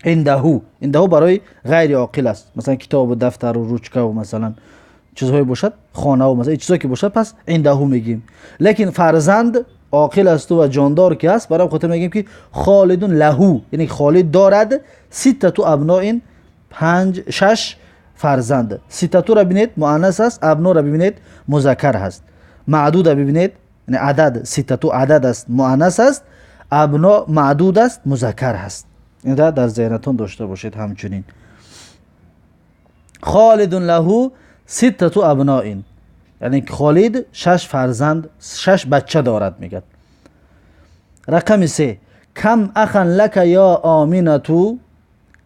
عنده. عنده برای غیر عاقل است، مثلا کتاب و دفتر و ручка و مثلا چیزهای باشد، خانه و مثلا چیزهایی که باشد، پس عنده میگیم. لیکن فرزند عاقل است و جاندار که است، برای خاطر میگیم که خالد له، یعنی خالد دارد، ستة أبناء، 5، 6 فرزند. ستة را ببینید، مؤنث است. أبناء را ببینید، مذکر هست. معدود را ببینید، یعنی عدد، ستة عدد است، مؤنث است. أبناء معدود است، مذکر هست. این را در ذهنتون داشته باشید. همچنین خالد له ستة أبناء، یعنی خالد 6 فرزند، 6 بچه دارد میگد. رقم 3: كم أخا لك يا آمنة؟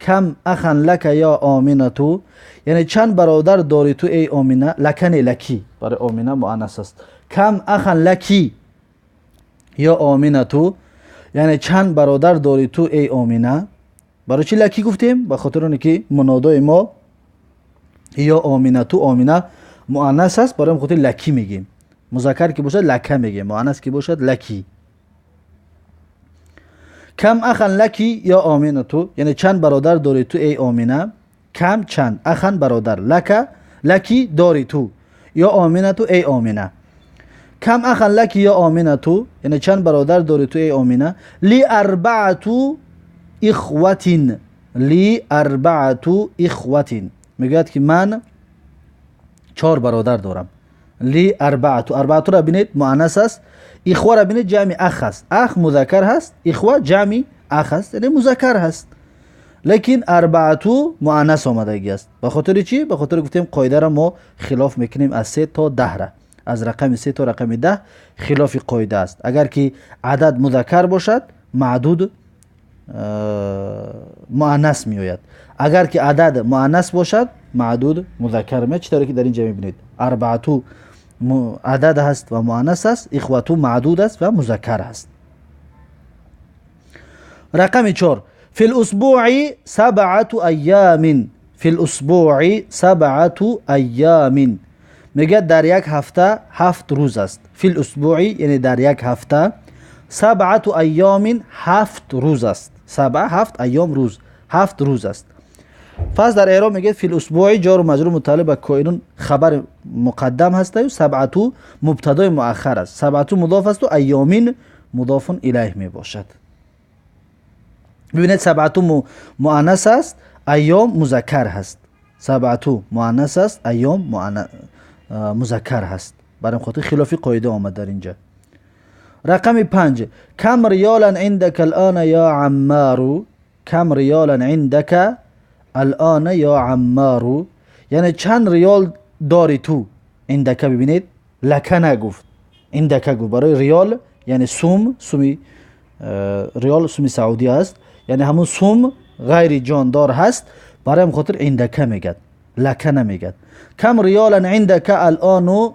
كم أخا لك يا آمنة؟ یعنی چند برادر داری تو ای آمینه؟ لك نه، لك، برای آمینه مؤنث است. كم أخا لك يا آمنة؟ یعنی چند برادر داری تو ای آمینه؟ برای چی لك گفتیم؟ به خاطر اینکه منادای ما يا آمنة، آمینه مؤنث است، برای خاطر لك میگیم. музаккар ки бошад лака мегӯем, муаннас ки бошад лаки. Кам ахан лаки ё Оминату, яъне чанд бародар дорӣ ту эй Омина. Кам чанд, ахан бародар, лака лаки дорӣ ту, ё Оминату эй Омина. Кам ахан лаки ё Оминату, яъне чанд бародар дорӣ ту эй Омина. Ли арбаату ихватин, ли арбаату ихватин, мегӯяд ки ман чор бародар дорам. Ли арбаату, арбаатуро бинед муаннас аст, ихваро бинед ҷамъи ах аст. Ах музаккар ҳаст, ихва ҷамъи ах аст, яъне музаккар ҳаст. Лекин арбаату муаннас омадагӣ аст. Ба хотири чӣ? Ба хотири гуфтем қоидаро мо хилоф мекунем аз 3 то 10-ра. Аз рақами 3 то рақами 10 хилофи қоида аст. Агар ки адад музаккар бошад, маъдуд муаннас меояд. Агар ки адад муаннас бошад, маъдуд музаккар меояд. Чӣ тавре ки дар ин ҷо мебинед, арбаату адад ҳаст ва муаннас аст, ихвату маъдуд аст ва музаккар ҳаст. Рақами 4. في الأسبوع 7 أيام، في الأسبوع 7 أيام، میگه در یک هفته 7 روز است. فی الاسبوع یعنی در یک هفته، 7 ایام 7 روز است. 7 7 ایام روز، 7 روز است. پس در اعراب میگه فی الاسبوع جار و مجرور متعلق به کائنون خبر مقدم هست و 7 مبتدای مؤخر است. 7 مضاف است و ایامین مضاف الیه می باشد. ببینید 7 مؤنث است، ایام مذکر هست. 7 مؤنث است، ایام مذکر هست. برای خاطر خلافی قاعده آمد در اینجا. رقم 5. کم ریالا عندك الان یا عمار، کم ریالا عندك الان یا عمار، یعنی چند ریال داری تو. عندك ببینید لکه نگفت، عندك گفت. برای ریال یعنی سوم، سومی ریال سومی سعودی است، یعنی همون سوم غیر جاندار هست، برای خاطر عندك میگد، لکه نمیگد. کم ریالا عندك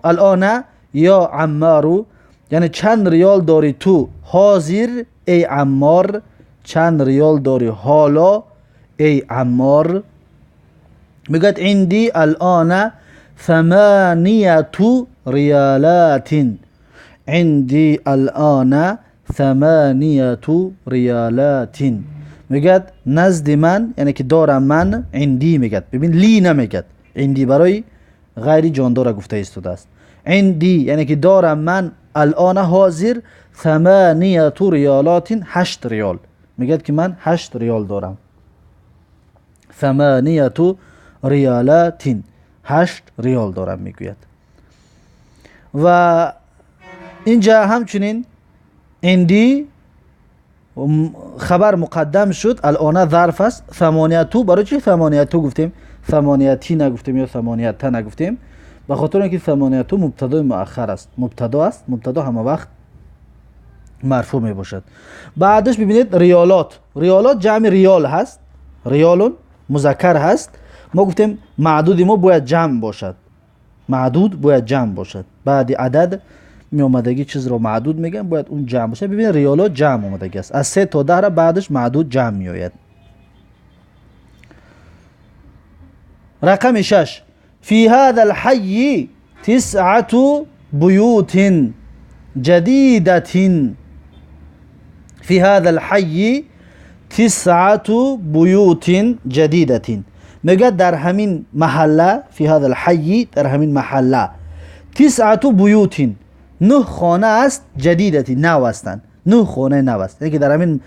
الان یا عمار، یعنی چند ریال داری تو حاضر ای عمار، چند ریال داری حالا ای عمار. میگد عندی الان 8 ریالات، عندی الان 8 ریالات، میگد نزد من، یعنی که دارم من، عندی میگد. ببین لی نمیگد، عندی برای غیر جاندار گفته ایستاده است. عندی یعنی که دارم من، الان حاضر، 8 ریالات 8 ریال، میگد که من 8 ریال دارم. 8 ریالات 8 ریال دارم میگوید. و اینجا همچنین عندی خبر مقدم شد، الان ظرف است. 8 برای چی 8 گفتیم؟ 8 نگفتیم یا 8 نگفتیم؟ به خاطر اینکه 8 مبتدای مؤخر است، مبتدا است، مبتدا همه وقت مرفوع می باشد. بعدش ببینید ریالات، ریالات جمع ریال هست، ریالون مذکر هست. ما گفتیم معدود ما باید جمع باشد، معدود باید جمع باشد. بعد عدد می آمدگی چیز رو معدود میگن، باید اون جمع باشه. ببینید ریالات جمع آمدگی است، از 3 تا 10 را بعدش معدود جمع می آید. رقم 6. في هذا الحي 9 بيوت جديدة، في هذا الحي 9 بيوت جديدة، میگه در همین محله، في هذا الحي در همین محله، 9 بیوت 9 خانه است، جدیدة نو هستند، 9 خانه نو است. یعنی که در همین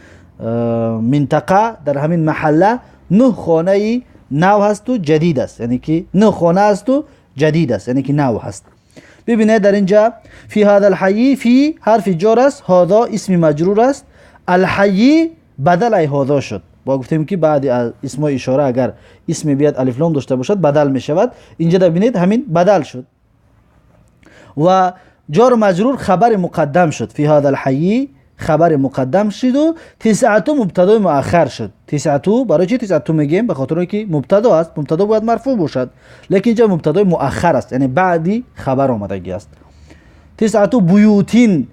منطقه، در همین محله 9 خانه نو هست و جدید است، یعنی که 9 خانه است و جدید است، یعنی که نو هست. ببینید در اینجا فی هذا الحی، فی حرف جر است، هذا اسم مجرور است، الحی بدل ای هذا شد. با گفتیم که بعد از اسم اشاره اگر اسم بیاد الف لام داشته باشد بدل می شود. اینجا ببینید همین بدل شد و جار و مجرور خبر مقدم شد. فی هذا الحی خبر مقدم شد و 9 مبتدا مؤخر شد. 9 برای چی 9 میگیم؟ به خاطر اینکه مبتدا است، مبتدا باید مرفوع باشد، لیکن اینجا مبتدای مؤخر است، یعنی بعدی خبر آمدگی است. 9 بیوتین،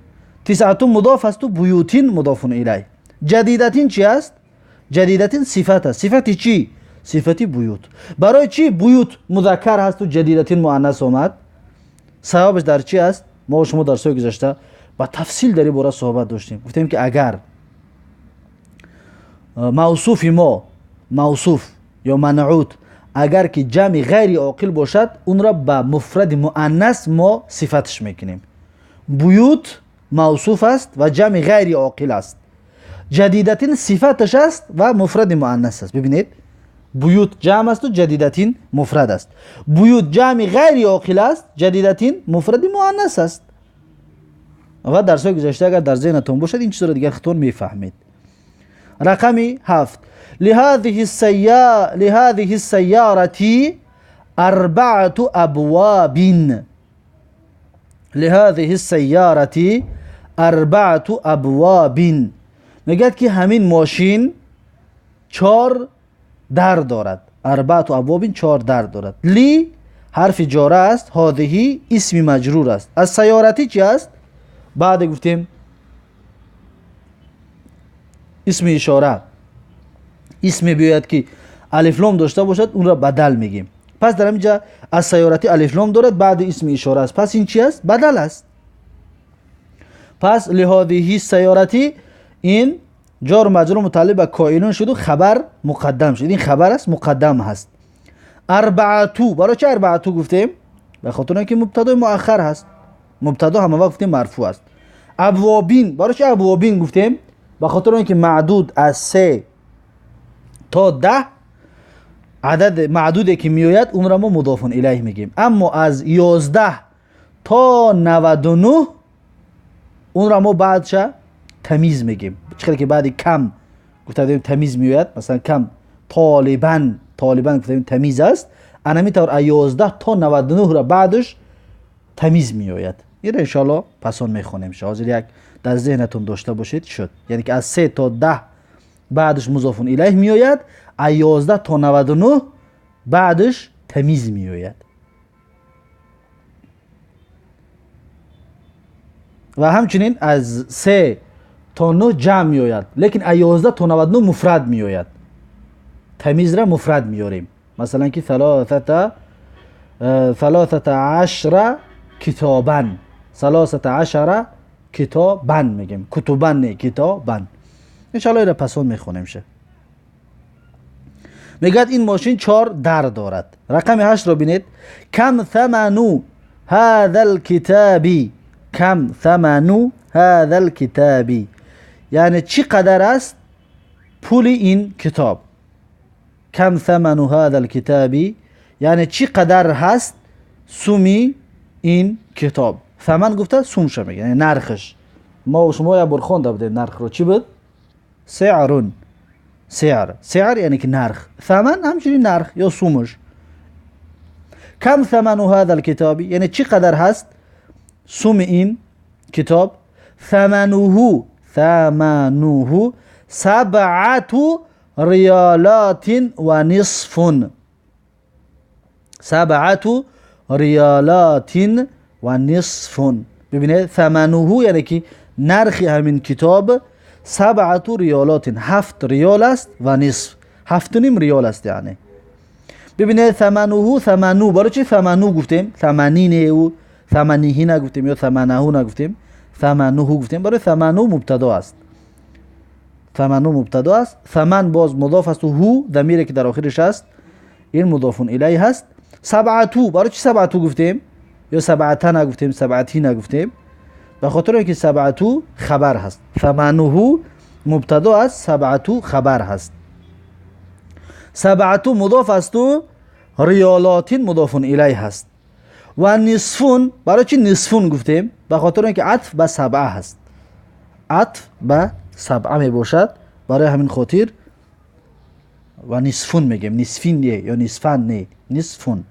9 مضاف است و بیوتین مضاف الیه. جدیدتین چی است؟ جدیدتین صفت است. صفت چی؟ صفت بیوت. برای چی بیوت مذکر هست و جدیدتین مؤنث آمد؟ سببش در چی است؟ Мо шумо дарсҳои гузашта ба тафсил дар ин бора суҳбат доштем. Гуфтем ки агар мавсуфи мо, мавсуф ё манъут, агар ки ҷамъи ғайри оқил бошад, онро ба муфради муаннас мо сифатш мекунем. Буют мавсуф аст ва ҷамъи ғайри оқил аст. Ҷадидатин сифаташ аст ва муфради муаннас аст. Бибинед, буют ҷамъ асту ҷадидатин муфрад аст. Буют ҷамъи ғайри оқил аст, ҷадидатин муфради муаннас аст. Ва дарсҳои гузашта агар дар зеҳнатон бошад, ин чизро дигар худтон мефаҳмед. Рақами 7. لهذه السيارة أربعة أبواب. لهذه السيارة أربعة أبواب. میگد که همین ماشین 4 در دارد. أربعة أبواب 4 در دارد. لی حرف جاره است، هذه اسم مجرور است. از سیارتی چی است؟ بعد گفتیم اسم اشاره، اسم بیاید که الف لام داشته باشد اون را بدل میگیم. پس در اینجا از سیارتی الف لام دارد، بعد اسم اشاره است. پس این چی است؟ بدل است. پس لهذه سیارتی این جار و مجرور متعلق به کائنون شد و خبر مقدم شد. این خبر است، مقدم هست. اربعتو، برای چه اربعتو گفتیم؟ به خاطر اینکه مبتدای مؤخر هست. مبتدا همه وقت گفتیم مرفوع است. ابوابین، برای چه ابوابین گفتیم؟ به خاطر اینکه معدود از 3 تا 10 عدد معدودی که میآید اون را ما مضاف الیه میگیم. اما از 11 تا 99 اون را ما بعدش تمیز میگیم. چقدر که بعد کم گفتیم تمیز میآید، مثلا کم طالبان، طالبان گفتیم تمیز است. انمی طور از 11 تا 99 را بعدش تمیز میآید. این را انشالله پسان میخونیم. حاضر یک در ذهنتون داشته باشید شد. یعنی که از 3 تا 10 بعدش مضاف الیه میآید، از 11 تا 99 بعدش تمیز میآید. و همچنین از 3 تا 9 جمع میآید، لیکن از 11 تا 99 مفرد میآید. تمیز را مفرد میاریم. مثلا که 13 کتابن، 13 کتابن میگیم، کتبن نه، کتابن. انشالله را پسان میخونیم شه. میگد این ماشین 4 در دارد. رقم 8 را بینید. کم ثمن هذا الكتاب. کم ثمن هذا الكتاب، یعنی چی قدر است پول این کتاب. کم ثمن هذا الكتاب یعنی چی قدر هست سومی این کتاب. ثمن گفته سومشه میگه، یعنی نرخش. ما و شما یه بار خونده بودیم نرخ رو چی بود؟ سعرون. سعر، سعر یعنی که نرخ، ثمن همچنین نرخ یا سومش. کم ثمن هذا الكتاب یعنی چی قدر هست سوم این کتاب. ثمنه، ثمنه 7 ریالات و نصف. 7 ریالات و نصف. ببینید ثمنه یعنی که نرخ همین کتاب 7 ریالات، 7 ریال است و نصف، 7.5 ریال است. یعنی ببینید ثمنه، ثمنو، برای چی ثمنو گفتیم؟ ثمنینه و ثمنیه نگفتیم یا ثمنه نگفتیم، ثمنه گفتیم. برای ثمنو مبتدا است، ثمنو مبتدا است، ثمن باز مضاف است و هو ضمیری که در آخرش است این مضاف الیه هست. سبعتو، برای چی سبعتو گفتیم یا سبعته نگفتیم، سبعتی نگفتیم؟ به خاطر اینکه سبعتو خبر هست، ثمنه مبتدا است، سبعتو خبر هست. سبعتو مضاف است و ریالاتین مضاف الیه هست. و نصفون، برای چی نصفون گفتیم؟ به خاطر اینکه عطف به سبعه هست، عطف به سبعه می باشد، برای همین خاطر و نصفون میگیم، نصفین نه یا نصفن نه، نصفون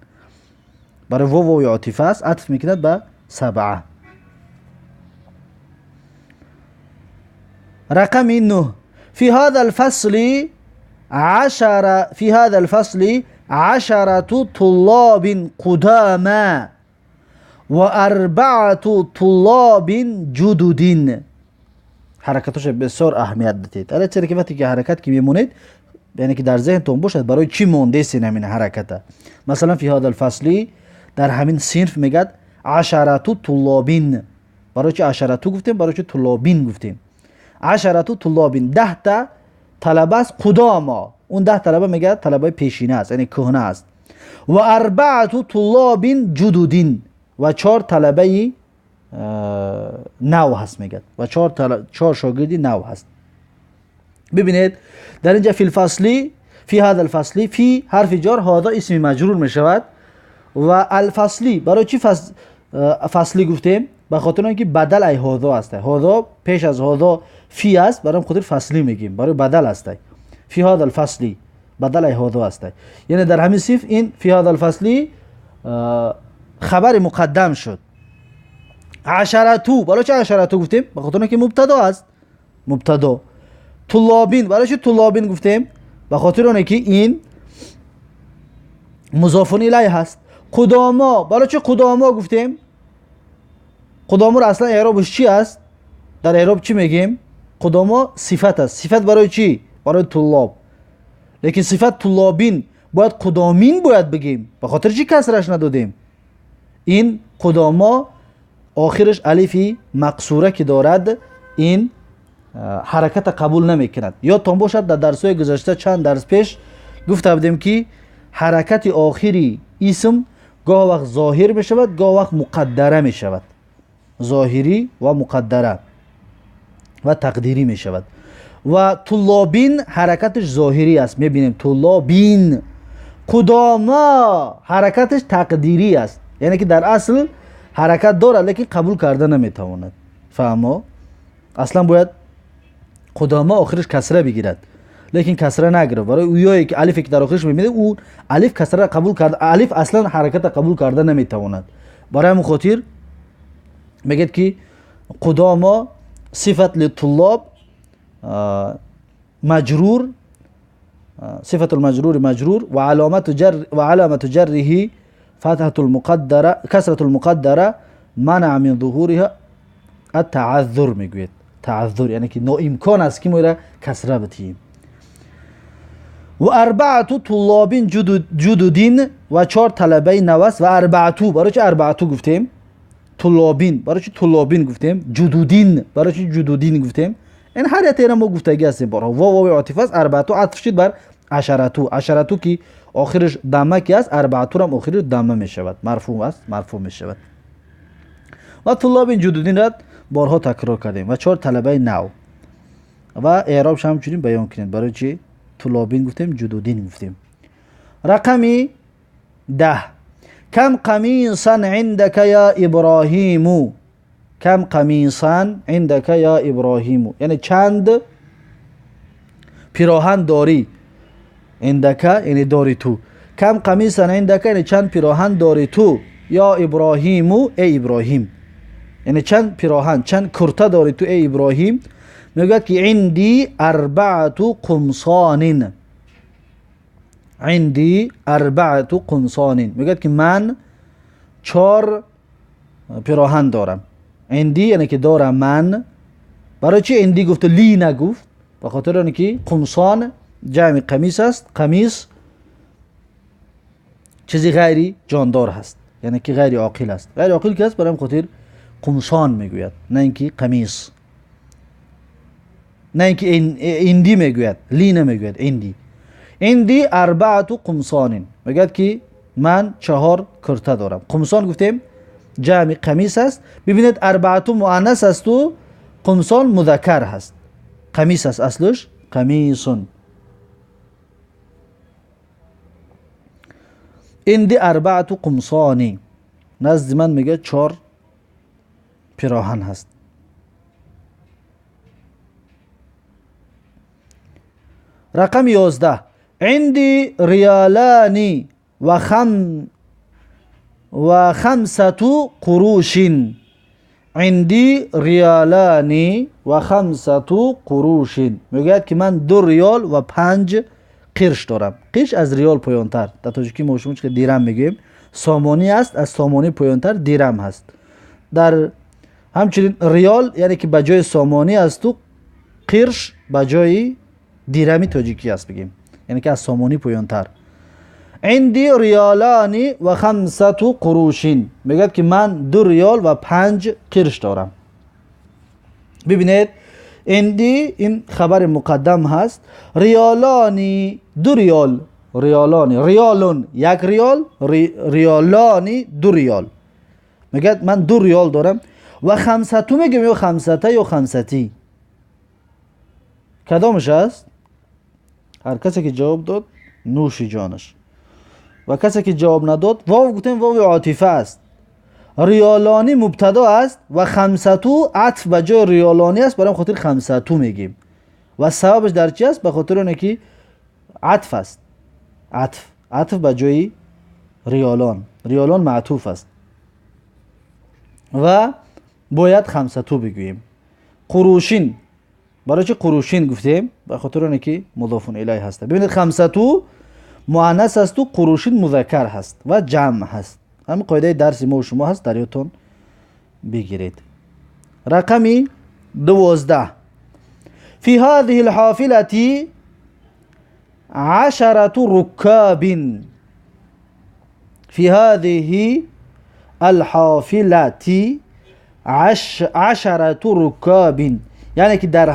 برای واو و عاطفه است، عطف میکند به سبعه. رقم 9. في هذا الفصل 10، في هذا الفصل 10 طلاب قدامى و4 طلاب جدد. حرکتش بسیار اهمیت بدید. الان چرا که وقتی که حرکت که میمونید یعنی که در ذهنتون باشد برای چی مونده سین همین حرکته. مثلا فی هذا الفصل در همین صنف میگد عشرة طلاب. برای چی عشرة گفتیم؟ برای چی طلابین گفتیم؟ عشرة طلاب، 10 تا طلبه است. قداما، اون 10 طلبه میگه طلبه پیشینه است، یعنی کهنه است. و اربعة طلاب جدد، و 4 طلبه نو هست میگه، و 4 شاگردی نو هست. ببینید در اینجا فی الفصلی، فی هذا الفصلی، فی حرف جار، هذا اسم مجرور میشود. و الفصلی برای چی فصلی گفتیم؟ به خاطر اینکه بدل ای هذا است. هذا پیش از هذا فی است، برای خاطر فصلی میگیم، برای بدل است. فی هذا الفصلی بدل ای هذا است، یعنی در همین صف این فی هذا الفصلی خبر مقدم شد. عشرتو برای چه عشرتو گفتیم؟ به خاطر اینکه مبتدا است، مبتدا. طلابین برای چه طلابین گفتیم؟ به خاطر اینکه این مضاف الیه هست. قداما برای چه قداما گفتیم؟ قداما اصلا اعرابش چی است؟ در اعراب چی میگیم؟ قداما صفت است. صفت برای چی؟ برای طلاب. لیکن صفت طلابین باید قدامین باید بگیم، به خاطر چی کسرش ندادیم؟ این قداما آخرش الفی مقصوره که دارد، این حرکت قبول نمیکند. یادتان باشد در درس‌های گذشته چند درس پیش گفته بودیم که حرکت آخری اسم گاه وقت ظاهر میشود، گاه وقت مقدره میشود. ظاهری و مقدره و تقدیری میشود. و طلابین حرکتش ظاهری است، میبینیم طلابین. قداما حرکتش تقدیری است، یعنی که در اصل حرکت دارد لیکن قبول کرده نمیتواند. فهمو؟ اصلا باید قداما آخرش کسره بگیرد، لیکن کسره نگیره. برای اویایی که الف که در آخرش میبینه، او الف کسره قبول کرده، الف اصلا حرکت قبول کرده نمیتواند. برای همون خاطر میگه که قداما صفت للطلاب مجرور، صفة المجرور مجرور، وعلامة جره فتحة المقدرة كسرة المقدرة منع من ظهورها التعذر. میگوید تعذر یعنی که ناامکان است که ما را کسره بتیم. و اربعة طلاب جدد، و 4 طلبه نو است. و اربعة برای چه اربعة گفتیم؟ طلابین برای چه طلابین گفتیم؟ جدودین برای چه جدودین گفتیم؟ این هر یک تیره ما گفتگی هستیم. بارها واو واو عاطفه است، اربعة عطف شد بر عشرتو، عشرتو که آخرش دمه که است، اربعة هم آخرش دمه می شود، مرفوع است، مرفوع می شود. و طلابین جدودین را بارها تکرار کردیم. و 4 طلبه نو و اعرابش همچنین بیان کنید. برای چی طلابین گفتیم، جدودین گفتیم. رقمی 10، کم قمیصا عندك یا ابراهیم. کم قمیصا عندك یا ابراهیم، یعنی چند پیراهن داری. عندك یعنی داری تو. کم قمیصا عندك یعنی چند پیراهن داری تو، یا ابراهیم ای ابراهیم، یعنی چند پیراهن، چند کرته داری تو ای ابراهیم. میگوید که عندی اربعة قمصان. عندی اربعة قمصان، میگوید که من 4 پیراهن دارم. عندی یعنی که دارم من. برای چی عندی گفت لی نگفت؟ به خاطر اینکه قمصان جمع قمیص است، قمیص چیزی غیری جاندار هست، یعنی که غیر عاقل است. غیر عاقل که است، برای خاطر قمصان میگوید، نه اینکه قمیص، نه اینکه عندی میگوید، لی نمیگوید، عندی. عندی اربعة قمصان، میگوید که من 4 کرته دارم. قمصان گفتیم جمع قمیص است. ببینید اربعة مؤنث است و قمصان مذکر هست، قمیص است، اصلش قمیصون. عندی اربعة قمصانی، نزد من میگه 4 پیراهن هست. رقم 11، عندي ریالانی و خمسة قروش. عندي ریالانی و خمسة قروش، میگوید که من 2 ریال و 5 قرش دارم. قرش از ریال پایانتر، در تاجیکی ما شما که دیرم میگیم، سامانی است، از سامانی پایانتر دیرم هست. در همچنین ریال یعنی که به جای سامانی است و قرش به جای دیرمی تاجیکی است بگیم، یعنی که از سامانی پایانتر. عندي ریالانی و خمسة قروشین. میگه که من 2 ریال و 5 قرش دارم. ببینید عندي این خبر مقدم هست. ریالانی 2 ریال، ریالانی ریالون 1 ریال، ریالانی 2 ریال. میگه من 2 ریال دارم و خمسة میگم یا خمسته یا خمستی، کدامش است؟ هر کسی که جواب داد نوش جانش، و کسی که جواب نداد واو گفتیم واو عاطفه است. ریالانی مبتدا است و خمسة عطف به جای ریالانی است، برای خاطر خمسة میگیم. و سببش در چی است؟ به خاطر اونه که عطف است، عطف به جای ریالان، ریالان معطوف است و باید خمسة بگوییم. قروشین، برای چه قروشین گفتیم؟ به خاطر اونه که مضاف الیه هست. ببینید خمسة مؤنث است و قروشین مذکر هست و جمع هست. همین قاعده درس ما و شما هست، در یادتون بگیرید. رقمی 12، فی هذه الحافلة 10 ركاب. فی هذه الحافلة 10 ركاب، یعنی که در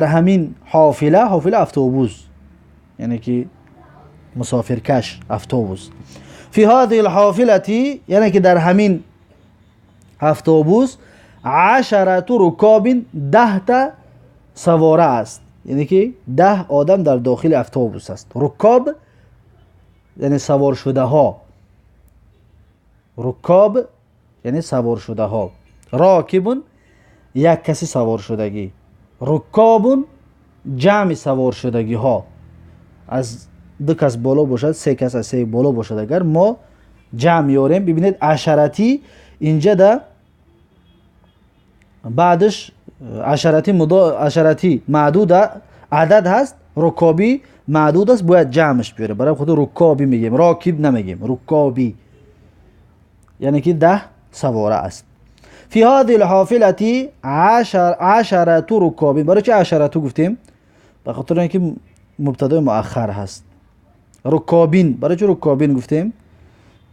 همین حافله، حافله اتوبوس، یعنی که مسافرکش اتوبوس. فی هذه الحافلة یعنی که در همین اتوبوس 10 رکاب، 10 تا سواره است، یعنی که 10 آدم در داخل اتوبوس است. رکاب یعنی سوار شده ها، رکاب یعنی سوار شده ها، راکبون یک کسی سوار شدگی، رکابون جمع سوار شدگی ها. از 2 کس بالا باشد، 3 کس از 3 بالا باشد، اگر ما جمع میاریم. ببینید عشرتی اینجا ده بعدش عشرتی عشرتی معدود عدد هست، رکابی معدود است، باید جمعش بیاره. برای خود رکابی میگیم، راکب نمیگیم، رکابی یعنی که 10 سواره است. فی هذه الحافلة 10 رکابی. برای چه 10 گفتیم؟ به خاطر اینکه مبتدای مؤخر هست. رکابین، برای چه رکابین گفتیم؟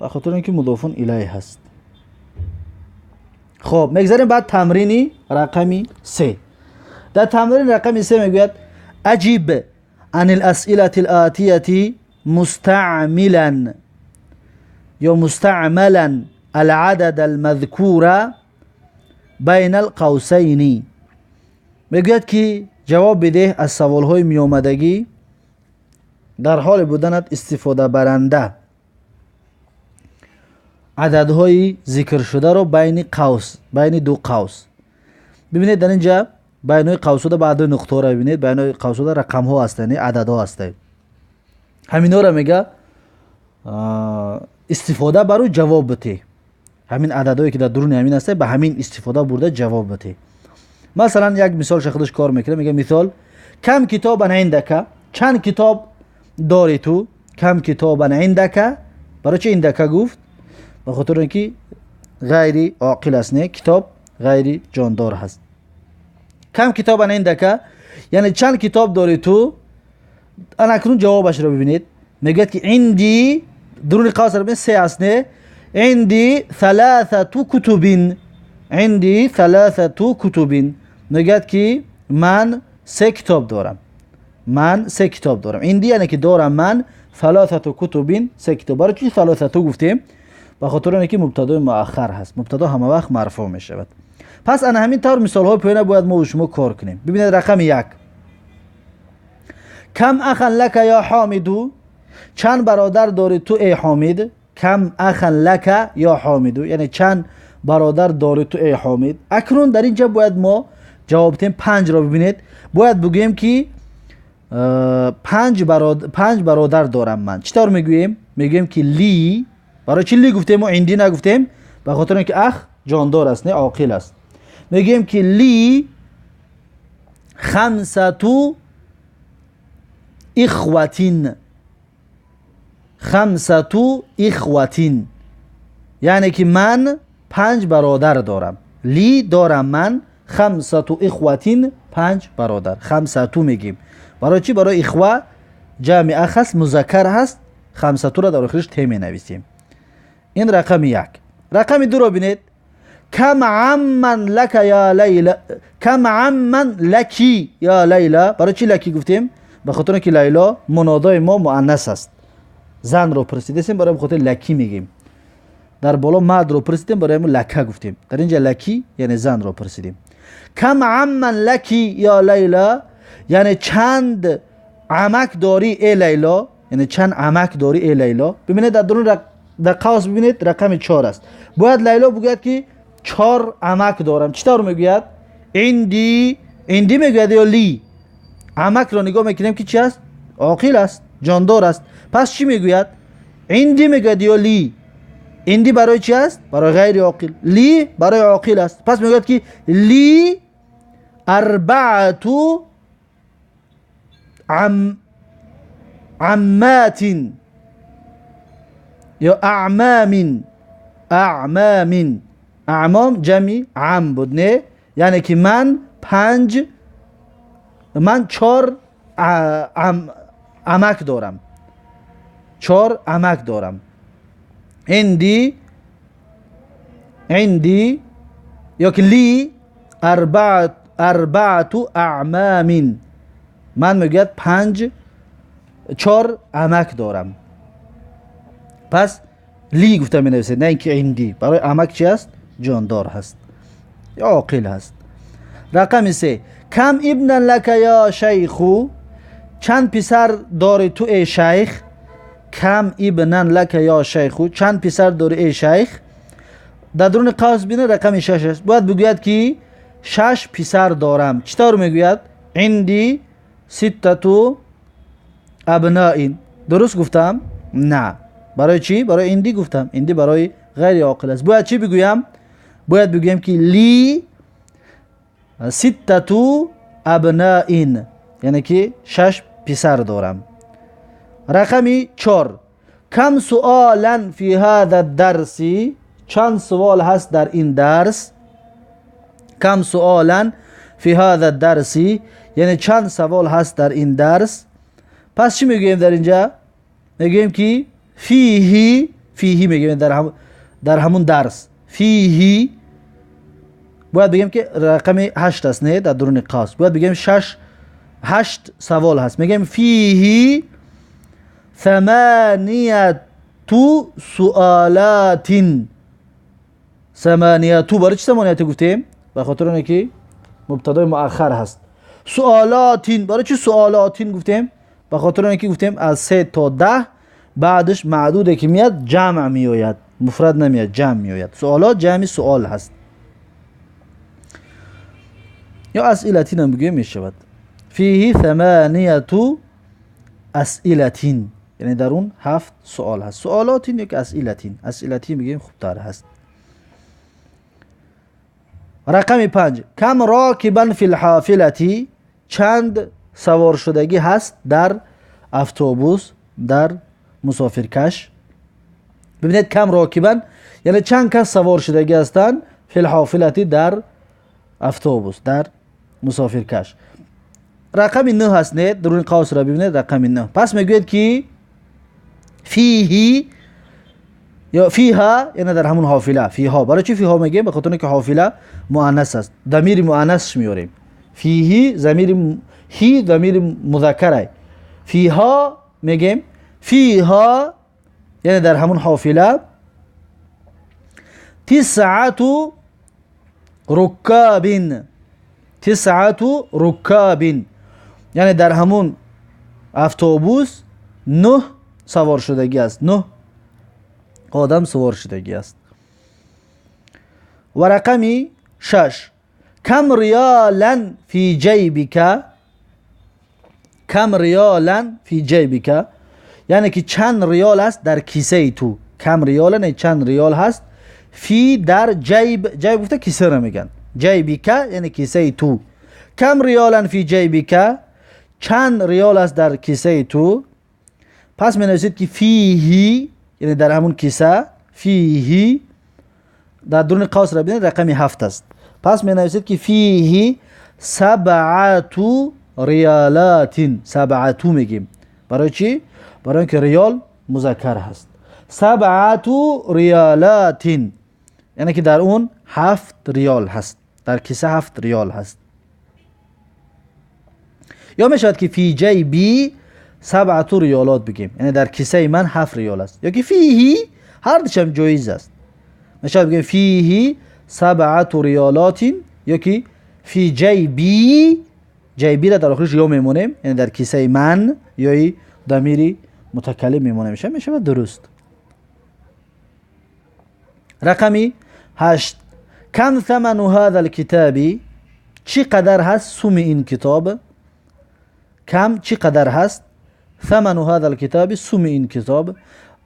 به خاطر اینکه مضاف الیه هست. خب میگذاریم بعد تمرینی رقمی 3. در تمرین رقمی 3 میگوید اجیب عن الاسئله الآتیه مستعملا یا مستعملا العدد المذکور بین القوسین. میگوید که جواب بده از سوالهای میامدگی در حال بودنت استفاده برنده عددهای ذکر شده رو بین قوس، بین 2 قوس. ببینید در اینجا بین قوس ده بعد نقطه رو ببینید، بین قوس ده رقم ها هستند، عددها هستند. همینا رو میگه استفاده برو جواب بده. همین عددهایی که در درون همین هست به همین استفاده برده جواب بده. مثلا یک مثال خودش کار میکنه، میگه مثال کم کتابا عندک، چند کتاب داری تو؟ کم کتابا عندک. برای چه عندک گفت؟ به خاطر اینکه غیری عاقل است، نه کتاب غیری جاندار هست. کم کتابا عندک یعنی چند کتاب داری تو؟ انا اکنون جوابش رو ببینید. میگه که عندی درون قوس رو 3 است، نه عندي 3 كتب، عندي 3 كتب. میگه که من 3 کتاب دارم، من 3 کتاب دارم. عندي یعنی که دارم من، 3 كتب 3 کتاب. برای چی 3 گفتیم؟ به خاطر اینکه مبتدای مؤخر هست، مبتدا همه وقت مرفوع می شود. پس انا همین طور مثال های پایین باید ما و شما کار کنیم. ببینید رقم 1، کم اخا لک یا حامدو، چند برادر داری تو ای حامد؟ کم اخا لک یا حامدو یعنی چند برادر داری تو ای حامد. اکنون در اینجا باید ما جواب بدیم 5 را. ببینید باید بگوییم که 5 برادر دارم من. چطور میگوییم؟ میگوییم که لی. برای چی لی گفتیم و عندی نگفتیم؟ به خاطر اینکه اخ جاندار است، نه عاقل است. میگیم که لی 5 اخوتین، 5 اخوتین یعنی که من 5 برادر دارم. لی دارم من، 5 اخوتین 5 برادر. 5 میگیم. برای چی؟ برای اخوه ҷамъи ах аст, музаккар ҳаст, хамсатура дар охириш те менависем. Ин рақами як. Рақами дуро бинед. Кам амман лака я Лайла, кам амман лаки я Лайла. Барои чӣ лаки гуфтем? Ба хотире ки Лайло мунодои мо муаннас аст. Занро пурсидесем, барои хотир лаки мегӯем. Дар боло мардро пурсидем, барои мо лака гуфтем. Дар инҷа лаки яъне занро пурсидем. Кам амман лаки я Лайла, яъне чанд амак дорӣ э Лайло, яъне чанд амак дорӣ э Лайло. Бибинед, дар дарун дар қавс бибинед, рақами 4 аст. Бояд Лайло бигӯяд ки 4 амак дорам. Чӣ тавр мегӯяд? Инди, инди мегӯяд ё ли? Амакро нигоҳ мекунем ки чӣ аст? Оқил аст, ҷондор аст. Пас чӣ мегӯяд? Инди мегӯяд ё ли? Инди барои чӣ аст? Барои ғайри оқил. Ли барои оқил аст. Пас мегӯяд ки ли арбаату амматин ё аъмамин. Аъмамин, аъмом ҷамъи ам буд, не? Яъне ки ман панҷ, ман 4 амак дорам. 4 амак дорам. Инди, инди ё ки ли арбаату аъмамин. Ман мегӯяд 4 амак дорам. Пас ли гуфта менависед, на ин ки инди. Барои амак чи аст? Ҷондор ҳаст ё оқил ҳаст. Рақами 3. Кам ибнан лака я шайху, чанд писар дори ту эй шайх? Кам ибнан лака я шайху, чанд писар дори эй шайх? Дар дуруни қавс бинед, рақами 6 аст. Бояд бигӯяд ки 6 писар дорам. Чӣ тавр мегӯяд? Инди ситтату абнаин. Дуруст гуфтам? На. Барои чӣ? Барои инди гуфтам. Инди барои ғайри оқил аст. Бояд чӣ бигӯям? Бояд бигӯям ки ли ситтату абнаин, яъне ки 6 писар дорам. Рақами 4. Кам суолан фи ҳаза дарси, чанд суол ҳаст дар ин дарс? Кам суолан фи ҳаза дарси, яъне чанд савол ҳаст дар ин дарс? Пас чӣ мегӯем дар инҷа? Мегӯем ки фиҳи, фиҳи мегӯем дар ҳамун дарс. Фиҳи бояд бигем ки рақами 8 аст, не? Дар дуруни қавс бояд бигем 8 савол ҳаст. Мегӯем фиҳи саманияту суолатин. Саманияту барои чӣ саманияту гуфтем? Ба хотири оне ки мубтадои муаххар ҳаст. Суолатин барои чӣ суолатин гуфтем? Ба хотири оне ки гуфтем аз 3 то 10 баъдаш маъдуде ки меяд ҷамъ меояд, муфрад намеяд, ҷамъ меояд. Суолот ҷамъи суол ҳаст. Ё асилатин ҳам бигӯем мешавад. Фиҳи саманияту асилатин, яъне дар он 7 суол ҳаст. Суолотин ё ки асилатин? Асилатин бигӯем хубтар ҳаст. Рақами 5. Кам рокибан фил ҳофилати, чанд саворшудагӣ ҳаст дар автобус, дар мусофиркаш? Бибинед, кам рокибан яъне чанд кас саворшудагӣ ҳастанд фил ҳофилати, дар автобус, дар мусофиркаш. Рақами 9 ҳаст, не? Дуруни қавсро бибинед, рақами 9. Пас мегӯяд ки фиҳи ё фиҳа, яъне дар ҳамун ҳофила. Фиҳо барои чӣ фиҳо мегӯем? Ба хотире ки ҳофила муаннас аст, дамири муаннасш меорем. Фиҳи замири ҳи дамири музаккарай. Фиҳо мегӯем. Фиҳо яъне дар ҳамун ҳофила тисъату руккабин, тисъату руккабин, яъне дар ҳамун автобус 9 саворшудагӣ аст, 9 одам саворшудагӣ аст. Ва рақами 6. Кам риёлан фи ҷайбика, кам риёлан фи ҷайбика, яъне ки чанд риёл аст дар кисаи ту. Кам риёлан яъне чанд риёл ҳаст. Фи дар ҷайб, ҷайб гуфта кисаро мегӯянд. Ҷайбика яъне кисаи ту. Кам риёлан фи ҷайбика, чанд риёл аст дар кисаи ту. Пас менависед ки фиҳи, яъне дар ҳамун киса, фиҳи дар дуруни қавсро бинед, рақами 7 аст. Пас менависед ки фиҳи сабъату риёлатин. Сабъату мегӯем. Барои чӣ? Барои инки риёл музаккар ҳаст. سبعة ریالات یعنی که در اون 7 ریال هست، در کیسه 7 ریال هست. یا میشود که فی جیبی 7 ریالات بگیم، یعنی در کیسه من 7 ریال است، یا که فیهی، هر دوشم جایز است. میشود بگیم فیهی 7 ریالات یا که فی جیبی، جیبی را در آخرش یا میمونیم، یعنی در کیسه من یا ضمیری متکلم میمونه، میشه درست. رقمی 8، کم ثمن هذا الكتاب، چی قدر هست سوم این کتاب؟ کم چی قدر هست ثمن هذا الكتاب، سوم این کتاب.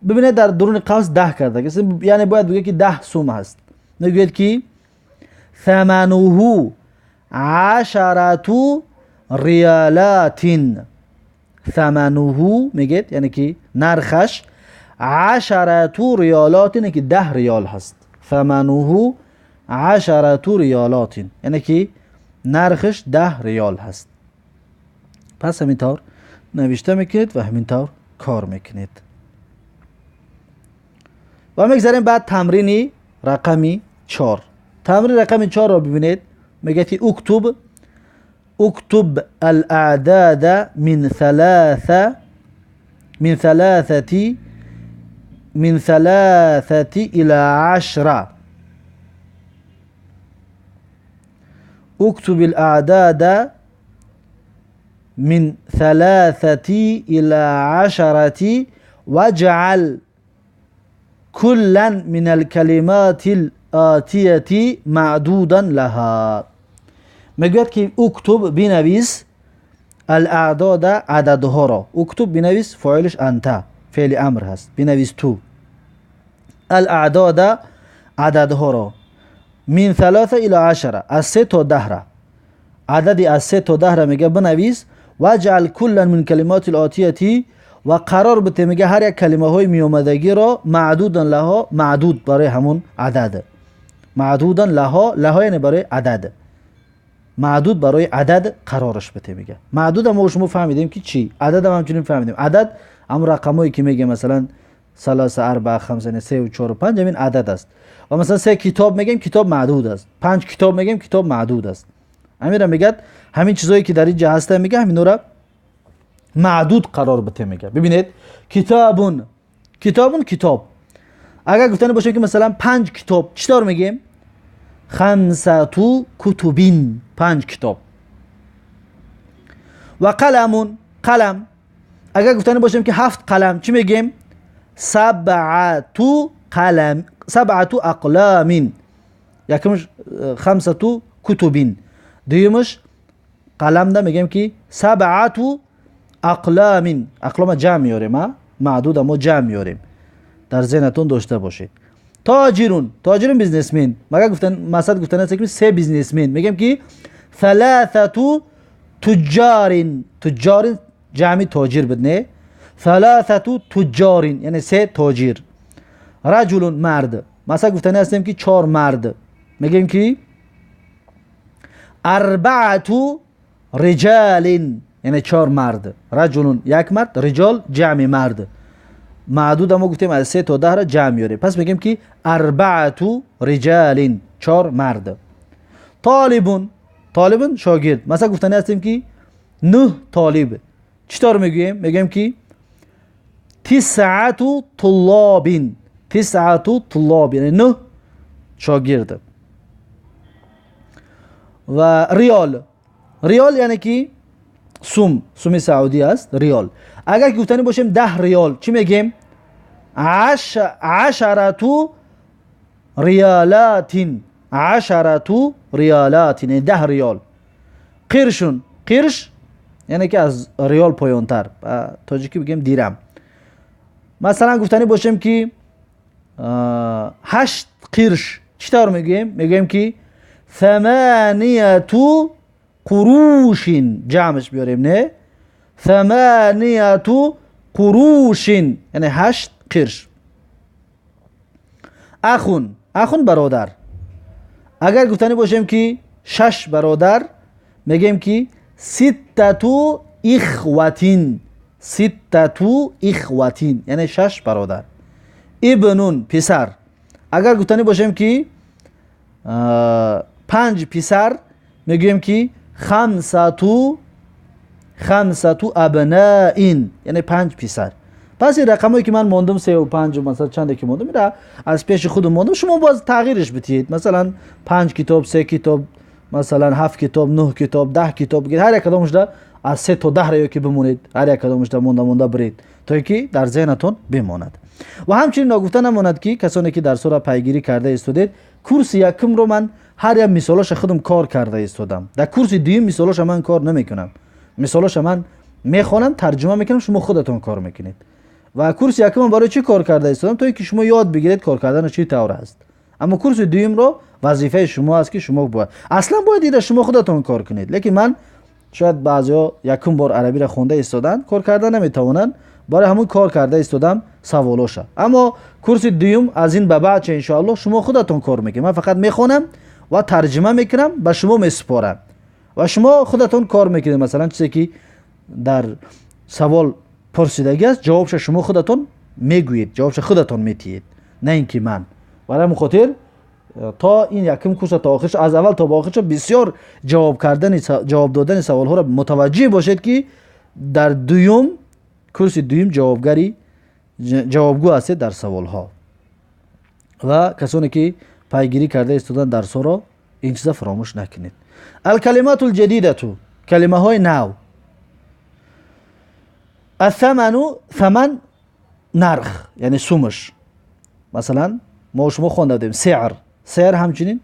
ببینید در درون قوس 10 کرده، یعنی باید بگه که 10 سوم هست. میگوید که ثمنه 10 ریالات، ثمنه میگه یعنی که نرخش 10 ریالات، یعنی که 10 ریال هست. ثمنه 10 ریالات یعنی که نرخش 10 ریال هست. پس همینطور نوشته میکنید و همینطور کار میکنید. و میگذاریم بعد تمرین رقمی 4. تمرین رقم 4 را ببینید، میگه که اکتب اكتب الأعداد من ثلاثة من ثلاثة إلى 10. اكتب الأعداد من 3 إلى 10 واجعل كلا من الكلمات الآتية معدودا لها. میگوید که اکتب بنویس الاعداد عددها را. اکتب بنویس، فاعلش انت، فعل امر هست، بنویس تو. الاعداد عددها را من 3 إلى 10، از 3 تا 10 را، عددی از 3 تا 10 را میگه بنویس. واجعل كلا من کلمات الآتیه و قرار بده، میگه هر یک کلمه های میومدگی را معدودا لها، معدود برای همون عدد، معدودا لها، لها یعنی برای عدد، معدود برای عدد قرارش بده. میگه معدود هم شما فهمیدیم که چی، عدد هم همچنین فهمیدیم. عدد هم رقمایی که میگه مثلا 3 4 5 3 و 4 و 5 همین عدد است. و مثلا 3 کتاب میگیم کتاب معدود است، 5 کتاب میگیم کتاب معدود است. همین میگه همین چیزایی که در اینجا هست میگه همینا را معدود قرار بده. میگه ببینید کتابون، کتابون کتاب، اگر گفتن باشه که مثلا 5 کتاب چطور میگیم؟ 5 کتبین، 5 کتاب. و قلمون، قلم، اگر گفتن باشیم که 7 قلم چی میگیم؟ 7 قلم، 7 اقلام. یکمش 5 کتبین، دویمش قلم ده میگیم که 7 اقلام. اقلام جمع میاریم، معدود ما جمع میاریم، در ذهنتون داشته باشید. تاجرون، تاجرون businessman، مگه گفتن مثلا گفتن است که 3 businessman، میگم که 3 تجار، تجار جمع تاجر بدنه، 3 تجار یعنی 3 تاجر. رجل مرد، مثلا گفتن هستیم که 4 مرد، میگیم که 4 رجال یعنی 4 مرد. رجل یک مرد، رجال جمع مرد، معدود ما گفتیم از 3 تا 10 را جمع میاره، پس میگیم که 4 رجال، 4 مرد. طالبون، طالبون شاگرد، مثلا گفتنی هستیم که 9 طالب، چطور میگوییم؟ میگیم که 9 طلاب، 9 طلاب یعنی 9 شاگرد. و ریال، ریال یعنی که سوم، سوم سعودی است ریال. اگر گفتنی باشیم 10 ریال چی میگیم؟ 10 ریالات، 10 ریالات یعنی 10 ریال. قرشون، قرش یعنی که از ریال پایانتر، تاجیکی بگیم دیرم. مثلا گفتنی باشیم که 8 قرش چطور میگیم؟ میگیم که 8 قروش، جمعش بیاریم نه، 8 قروش یعنی 8 قرش. اخون، اخون برادر، اگر گفتنی باشیم که 6 برادر میگیم که 6 اخوتین، ستة إخوة یعنی شش برادر. ابن پسر، اگر گفتنی باشیم که پنج پسر میگوییم که خمسة ابناء یعنی پنج پسر. پس این رقمایی که من موندم 3 و 5 مثلا چنده که موندم میره از پیش خودم موندم، شما باز تغییرش بدید. مثلا 5 کتاب، 3 کتاب، مثلا 7 کتاب، 9 کتاب، 10 کتاب بگیرید، هر یک کدامش ده از 3 تا 10 را که بمونید، هر یک کدامش ده مونده مونده برید تا اینکه در ذهنتون بماند. و همچنین ناگفته نماند که کسانی که درس را پیگیری کرده استودید، کورس یکم رو من هر یک مثالش خودم کار کرده استودم. در کورس دوم مثالش من کار نمیکنم، مثالش من میخوانم، ترجمه میکنم، شما خودتون کار میکنید. و کورس یکم برای چی کار کرده استودم؟ تا اینکه شما یاد بگیرید کار کردن چی طور است. اما کورس دوم رو وظیفه شما است که شما باید اصلا باید دیده شما خودتون کار کنید. لیکن من شاید بعضیا یکم بار عربی را خونده استادن، کار کردن نمیتوانن، برای همون کار کرده استادم سوالوشه. اما کورس دوم از این به بعد چه انشاءالله شما خودتون کار میکنید. من فقط میخونم و ترجمه میکنم، به شما میسپارم و شما خودتون کار میکنید. مثلا چیزی که در سوال پرسیدگی است جوابش شما خودتون میگویید، جوابش خودتون میتید، نه اینکه من. برای همون خاطر تا این یکم کورس تا آخرش، از اول تا به آخرش بسیار جواب دادن سوال ها را متوجه باشید که در دوم کورس دوم جوابگو هستید در سوال ها. و کسانی که پیگیری کرده استودن درس ها را این چیزا فراموش نکنید. الکلمات الجدیده، کلمه های نو. الثمن، ثمن نرخ یعنی سومش. مثلا ما شما خوانده بودیم سعر، سعر همچنین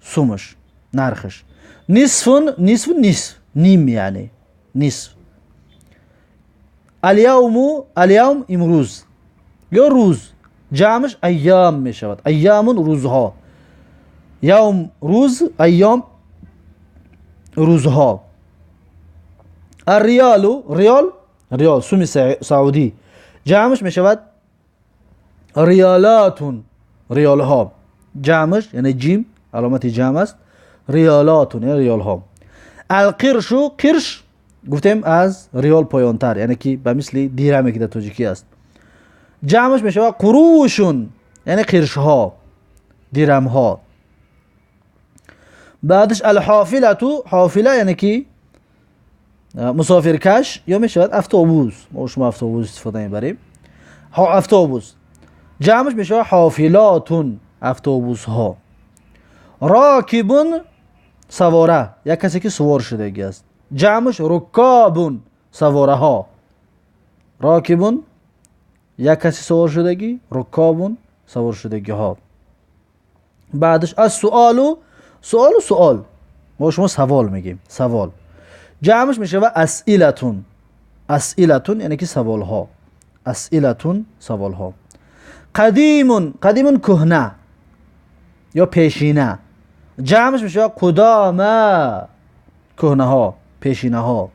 سومش نرخش. نصف، نصف نصف نیم یعنی نصف. الیوم، الیوم امروز یا روز، جمعش ایام می شود. ایام روزها، یوم روز، ایام روزها. الریال، ریال، ریال سومی سعودی، جمعش می شود ریالاتون، ریال ها. جمعش یعنی جیم علامت جمع است، ریالاتون یعنی ریال ها. القرش، قرش گفتیم از ریال پایانتر، یعنی که به مثل دیرمی که در تاجیکی است. جمعش می شود قروشون یعنی قرش ها، دیرم ها. بعدش الحافله، حافله یعنی که مسافرکش یا می شود اتوبوس، ما شما اتوبوس استفاده میبریم. اتوبوس جمعش می شود حافلاتون، اتوبوس ها. راکبون سواره، یک کسی که سوار شده است، جمعش رکابون سواره ها. راکبون یک کسی سوار شدگی، رکابون سوار شدگی ها. بعدش السؤال، سوال و سوال، ما شما سوال میگیم، سوال جمعش میشه و اسئلتون، اسئلتون یعنی که سوال ها، اسئلتون سوال ها. قدیمون، قدیمون کهنه یا پیشینه، جمعش میشه قدامه، کهنه ها، پیشینه ها.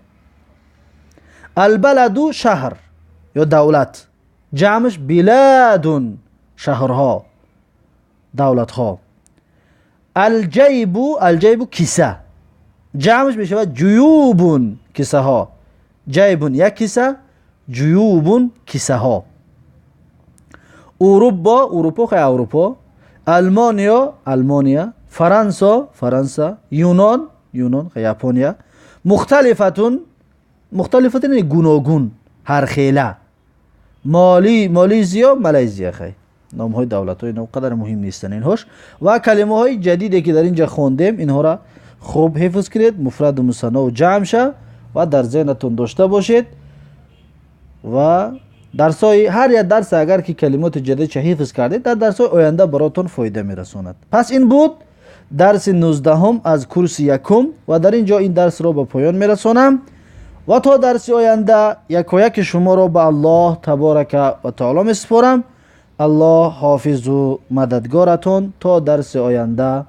البلد شهر یا دولت، جمعش بلادون، شهرها، دولت ها. الجیب، الجیب کیسه، جمعش میشه جیوبون، کیسه ها. جیبون یک کیسه، جیوبون کیسه ها. اروپا، اروپا خیلی اروپا، المانیا، المانیا، فرانسا، فرانسا، یونان، یونان خیلی ژاپنیا. مختلفتون، مختلفتون یعنی گوناگون، هر خیله. مالی، مالیزیا، مالزیا خیلی نام های دولت های قدر مهم نیستن اینهاش. و کلمه های جدیدی که در اینجا خوندیم اینها را خوب حفظ کنید، مفرد و مثنا و جمع شه و در ذهنتون داشته باشید. و درسای هر یک درس اگر که کلمات جدید چه حفظ کردید در درسای آینده براتون فایده میرساند. پس این بود درس 19 از کورس یکم و در اینجا این درس را به پایان میرسانم و تا درس آینده یک شما را به الله تبارک و تعالی میسپارم. الله حافظ و مددگارتون. تا درس آینده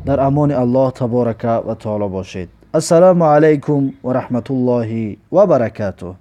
در امان الله تبارک و تعالی باشید. السلام علیکم و رحمت الله و برکاته.